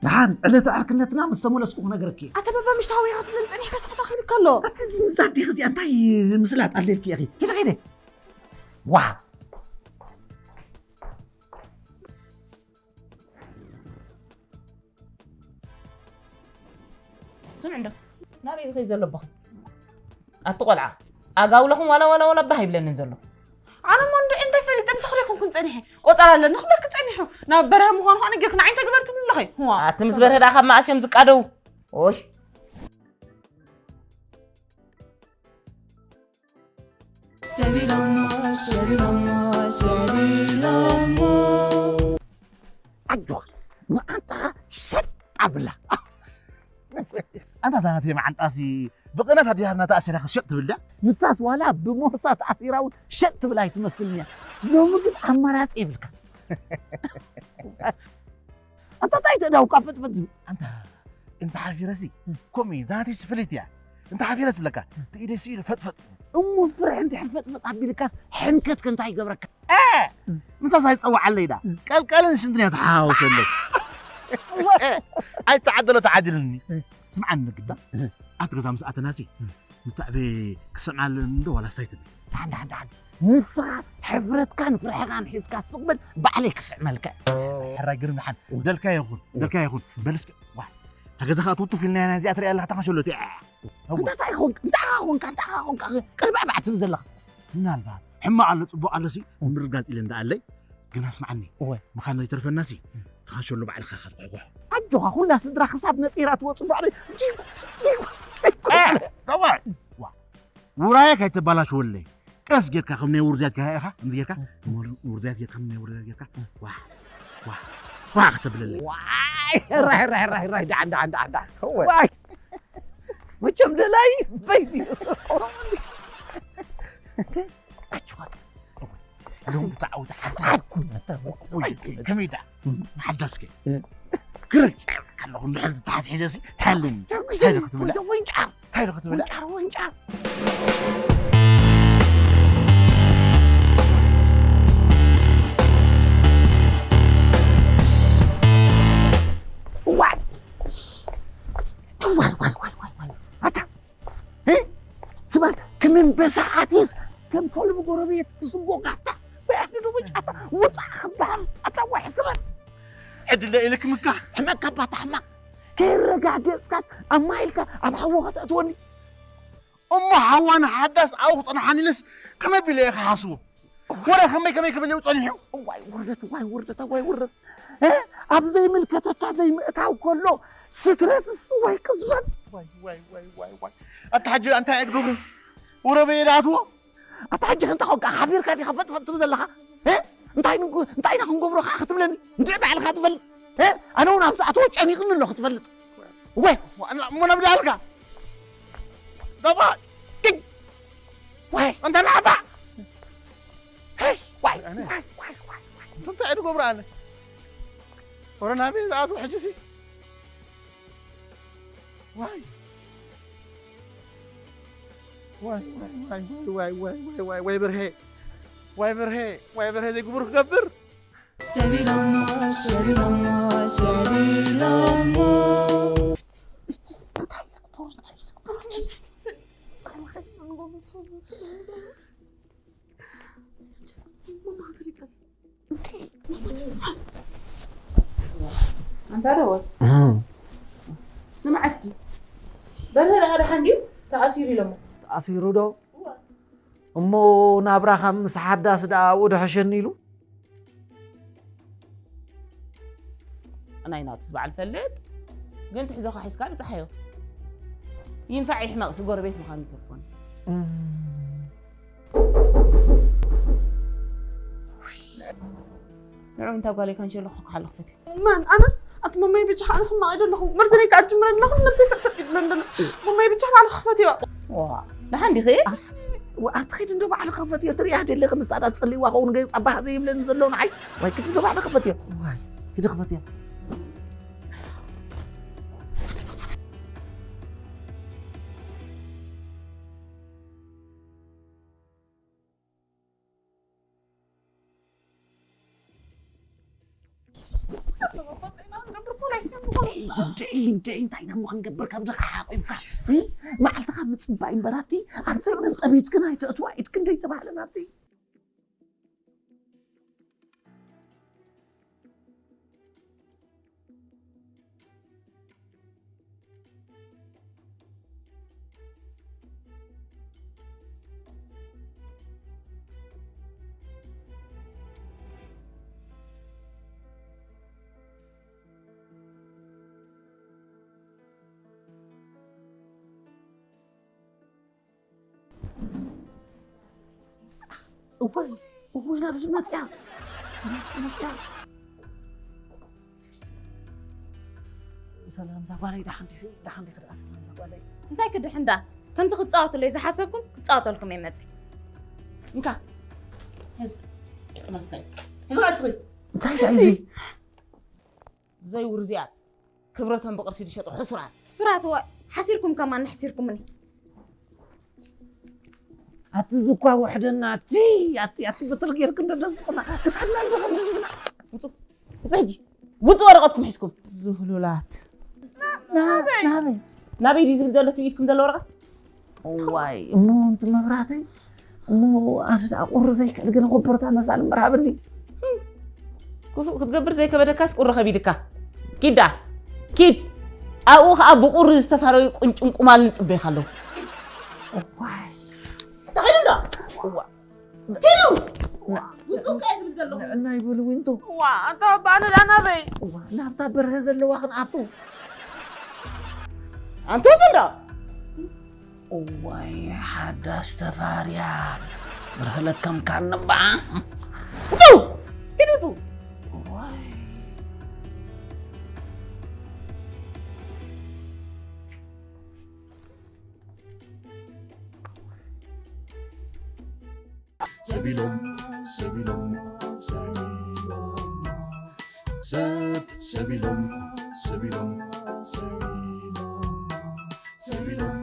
ደሓን ዕለተ ዕርክነትና ምስ ተመለስኩ ክነግረኪ እየ። ኣተ ባባ ምሽ ተሃዊኻ ክትብለኒ ጸኒሕካ ሰዓት ኣኺሉካ ኣሎ። ኣቲ እዚ ምስ ኣዴኺ እዚኣ እንታይ ምስላጥ ኣለልኪ ኢኺ? ኪዲ ኪዲ። ዋ። ስምዒ እንዶ ናበይ ዝኸይድ ዘሎ ኣቦኺ? ኣቲ ቆልዓ ኣጋውለኹም ዋላ ዋላ ዋላ ባህ ይብለንን ዘሎ። ኣነ እሞ እንደ እንደ ፈሊጠ ምሳኺ ደይኮንኩን ጸኒሐ። ቆጸራ ኣለኒ ክብለኪ ጸኒሑ። ናብ በርሀ ምዃኑ ከኣ ነጊርኩ ንዓይ እንታይ ግበር ትብሊ ኣለኺ? ዋ። ኣቲ ምስ በርሀ ደኣ ካብ መኣስ እዮም ዝቃደው? ኦይ። ሰቢሎሞ ሰቢሎሞ ሰቢሎሞ። ኣጆኻ መዓንጣኻ ሸጥ ኣብላ። ኣንታ እታ ናተይ መዓንጣሲ ብቕናት ኣዲሃትና ተኣሲራ ክትሸጥ ትብል ድያ? ንሳስ ዋላ ብሞሳ ተኣሲራ እውን ሸጥ ትብል ኣይትመስልን እያ። ሎሚ ግን ኣማራጺ የብልካ። ኣንታ እንታይ ተዳውካ ፈጥፈጥ ዝብል? ኣንታ እንተ ሓፊረሲ እም። ከምኡ እዩ፣ እዛ ናተይሲ ፍልይቲ እያ። እንተ ሓፊረ ዝብለካ፣ እቲ ኢደይ ስኢሉ ፈጥፈጥ። እሞ ፍርሒ እንድሕር ፈጥፈጥ ኣቢልካስ ሕንከት ከ እንታይ ይገብረካ? እ! እም። ምሳስ ኣይትጸውዓለይ ዳ። እም። ቀልቀልን ሽንትን እያ ተሓዋውሰለይ። እወ። እ! ኣይተዓደሎ ተዓዲልኒ። እ። ስምዓኒ ነግዳ። እ። ኣብቲ ገዛ ምስ ኣተናሲ፣ እ። ንታዕቤ ክስዕማለን እንዶ ዋላ ሳይ ትብል? ደሓን፣ ደሓን፣ ደሓን። ንስኻ ሕፍረትካን ፍርሕኻን ሒዝካ ስቕ በል፣ ባዕለይ ክስዕመልካ። ሕራይ ግርም ደሓን። እወ። ደልካ ይኹን፣ እወ። ደልካ ይኹን። በል እስከ፣ ዋ፣ እታ ገዛ ኸኣ ትውቱፍ ኢልና ኢና እዚኣ ትሪኣ ኣለኻ፣ ተኻሸሎ እቲ፣ እ፣ እወ። እንታይ ኢኻ ኾንካ፣ እንታይ ኢኻ ኾንካ፣ እንታይ ኢኻ ኾንካ፣ ቅልባዕባዕ ትብል ዘለኻ? ምናልባት ሕማቕ ኣሎ፣ ጽቡቕ ኣሎሲ፣ እወ። ምርጋጽ ኢለ እንዳኣለይ፣ ግና ስምዓኒ፣ እወ። ምኻን ዘይተርፈናሲ፣ እም። ትኻሸሎ ባዕልኻ ኢኻ ትኹሕኩሖ። ኣጆኻ፣ ኩላ ስድራ ክሳብ ነጢራ ትወጽእ እምበኣር፣ ዲጉ፣ ዲጉ፣ ዲጉ። እ፣ ደዋ፣ ዋ፣ ውራየ ከይተባላሽወለይ። ቀስ ጌርካ ከም ናይ ውርዝያት ጌርካ ኢኻ፣ ከምዚ ጌርካ፣ እም። ውር-፣ ውርዝያት ጌርካ፣ ከም ናይ ውርዝያት ጌርካ፣ እም። ዋ፣ ዋ፣ ዋ ከተብለለይ። ዋይ፣ ራይ፣ ራይ፣ ራይ፣ ራይ፣ ደሓን፣ ደሓን፣ ደሓን፣ ደሓን። እወ። ዋይ። መቸም ደላይ በይኒ። ኣችዋት። ሎም ተዓውት። ሰዓት ኩን ኣታ። ወይ፣ ከመይ ደኣ? እም። ሓዳስከ? እም። ግረግ ጸብካ ኣለኹ፣ እንድሕር ተሓትሒዘሲ፣ ታሃለኒ። ተጉዘ እንታይ ዶ ክትብል? ጉዘ ወንጫር። እንታይ ዶ ክትብል? ወንጫር፣ ወንጫር። ዋይ። ዋይ፣ ዋይ፣ ዋይ፣ ዋይ፣ ዋይ። ኣታ። እ? ስማል፣ ከም ኣንበሳ ኣትየስ፣ ከም ከልቢ ጎረቤት ክስጎጋታ። ብዕድሉ ብጫታ፣ ውጻእ ክበሃል። ኣታ ዋይ፣ ስማል። ዕድለ ኢልክምካ። ሕመካ ባታ ሕማቅ። ከይረጋገጽካስ፣ ኣማኢልካ ኣብ ሓዊ ከተእትወኒ። እሞ ሓዋ ንሓዳስ ኣብኡ ክጸንሓኒ ኢለስ ከመይ ኣቢለ እየ ክሓስቦ? ወረ ከመይ ከመይ ክብል እዩ ጸኒሑ? እዋይ ውርደት፣ እዋይ ውርደት፣ እዋይ ውርደት። እ? ኣብ ዘይምልከተካ ዘይምእታው ከሎ ስትረትስ፣ እዋይ ቅዝፈት። ዋይ፣ ዋይ፣ ዋይ፣ ዋይ፣ ዋይ። ኣታ ሕጂ እንታይ እየ ክገብሮ? ወረ በየ ድኣትዎ? ኣታ ሕጂ ክንታ ኾንካ ሓፊርካ ዲኻ ፈጥፈጥ ትብል ዘለኻ? እ? እንታይ ንግ-፣ እንታይ ኢና ክንገብሮ ከዓ ክትብለኒ? እንድዒ ባዕልኻ ትፈልጥ። እ? ኣነ እውን ኣብ ዝኣትዎ ጨኒቕኒ ኣሎ ክትፈልጥ። ወይ። እሞ ናብ ዳልካ? ደባ ዋይ ኣንተ ናባ ዋይ ዋይ ዋይ ዋይ እንታይ ትገብሩ ኣነ ኮሮና ቤት ዝኣትዎ ሕጂ ሲ ዋይ ዋይ ዋይ ዋይ ዋይ ዋይ ዋይ ዋይ ዋይ ዋይ ብርሄ ዋይ ብርሄ ዋይ ብርሄ ዘይግብሩ ክገብር ሰቢሎሞ ሰቢሎሞ ሰቢሎሞ ኣንታ ደወል ስማዕ እስኪ በርሀ ደኣ ደሓን ድዩ ተኣሲሩ ኢሎሞ ተኣሲሩ ዶ እሞ ናብራኻ ምስ ሓዳስ ደኣ ኣብኡ ደሐሸኒ ኢሉ ናይ ናትስ በዓል ፈልጥ ግን ትሕዞኻ ሒዝካ ብፅሓዮ ይንፋዕ ይሕመቕ ሲ ጎረቤት ምዃኑ ይተርፎን ንዑ እንታ ጓለይ ካንሸሎ ክሓሉ ክፈትዮ መን ኣነ ኣቲ መማይ ብቻ ኣነ ሕማቕ ኣይደለኹ መርዘነይ ከኣ ጅምረ ኣለኹ ነብሰይ ፈጥፈጥ ይብለ እንደሎ መማይ ብቻ ባዕልኺ ክፈትዮ ደሓን ዲኺ ኣቲ ኸይድ እንዶ ባዕልኺ ክፈትዮ ትርእያ ደለኺ ምሳዳ ትጸልይዋ ከውን ገይ ጸባህ ዘይብለኒ ዘሎ ንዓይ ወይ ክትንዶ ባዕልኺ ክፈትዮ ዋይ ሂዲ ክፈትዮ እንታይ ደሞ ክንገብር ካብዚ ሓቂብካ መዓልትኻ ምፅባይ እምበራቲ ኣብ ዘመን ጠቢትክን ኣይተእትዋ ኢድክን ደይተባህለናቲ እዋይ እዋይ ናብዚ መፅያ ናብዚ መፅያ ሰላም ዛጓለይ ደሓን ዲኺ ደሓን ዲኺ ደኣ ሰላም ዛጓለይ እንታይ ክድሕን ደኣ ከምቲ ክትፃወትለይ ዝሓሰብኩም ክፃወተልኩም እየ መፅእ እንካ ሕዝ ይቕመትካ እዩ ሕዝ ኣስኺ እንታይ ደኣ እዚ ዘይውርዝያት ክብረቶም ብቕርሲ ዝሸጡ ሕሱራት። ሕሱራት ዋእ ሓሲርኩም ከማን ኣሕሲርኩምኒ። ኣቲ ዝኳ ውሕደና ኣቲ ኣቲ ኣቲ በትሪ ጌርክ እንዶ ደስና ክሳድና እንዶ ከም ዝብላ ውፁ ውፁ ሕጂ ውፁ ወረቐትኩም ሒዝኩም ዝህሉላት ናበይ ናበይ ድዩ ዝብል ዘሎ እቲ ኢድኩም ዘሎ ወረቐት እዋይ እሞ እንቲ መብራህተይ እሞ ኣነ ደኣ ቁሪ ዘይክእል ግን ኮቦርታ መሳሊ እምበር ሃበኒ ክፉእ ክትገብር ዘይከበደካስ ቁሪ ከቢድካ ኪዳ ኪድ ኣብኡ ከዓ ብቁሪ ዝተፋረዩ ቁንጭን ቁማልን ይፅበይካ ኣለዉ እዋይ እንታይ ኢሉ ዶ ኪዱ ውፁ እንታይ ዝብል ዘለኹ ንዕና ይበሉ ዊንቶ ዋ ኣንታ ኣባ ኣነ ደኣ ናበይ ዋ ናብታ በርሀ ዘለዋ ክንኣቱ ኣንቱት እንዶ እዋይ ሓዳስ ተፋርያ ብርሀ ለከምካኒ እባ ውፁ ኪድ ውፁ እዋይ ሰቢሎም ሰቢሎም ሰቢሎም ሰብ ሰቢሎም ሰቢሎም ሰቢሎም ሰቢሎም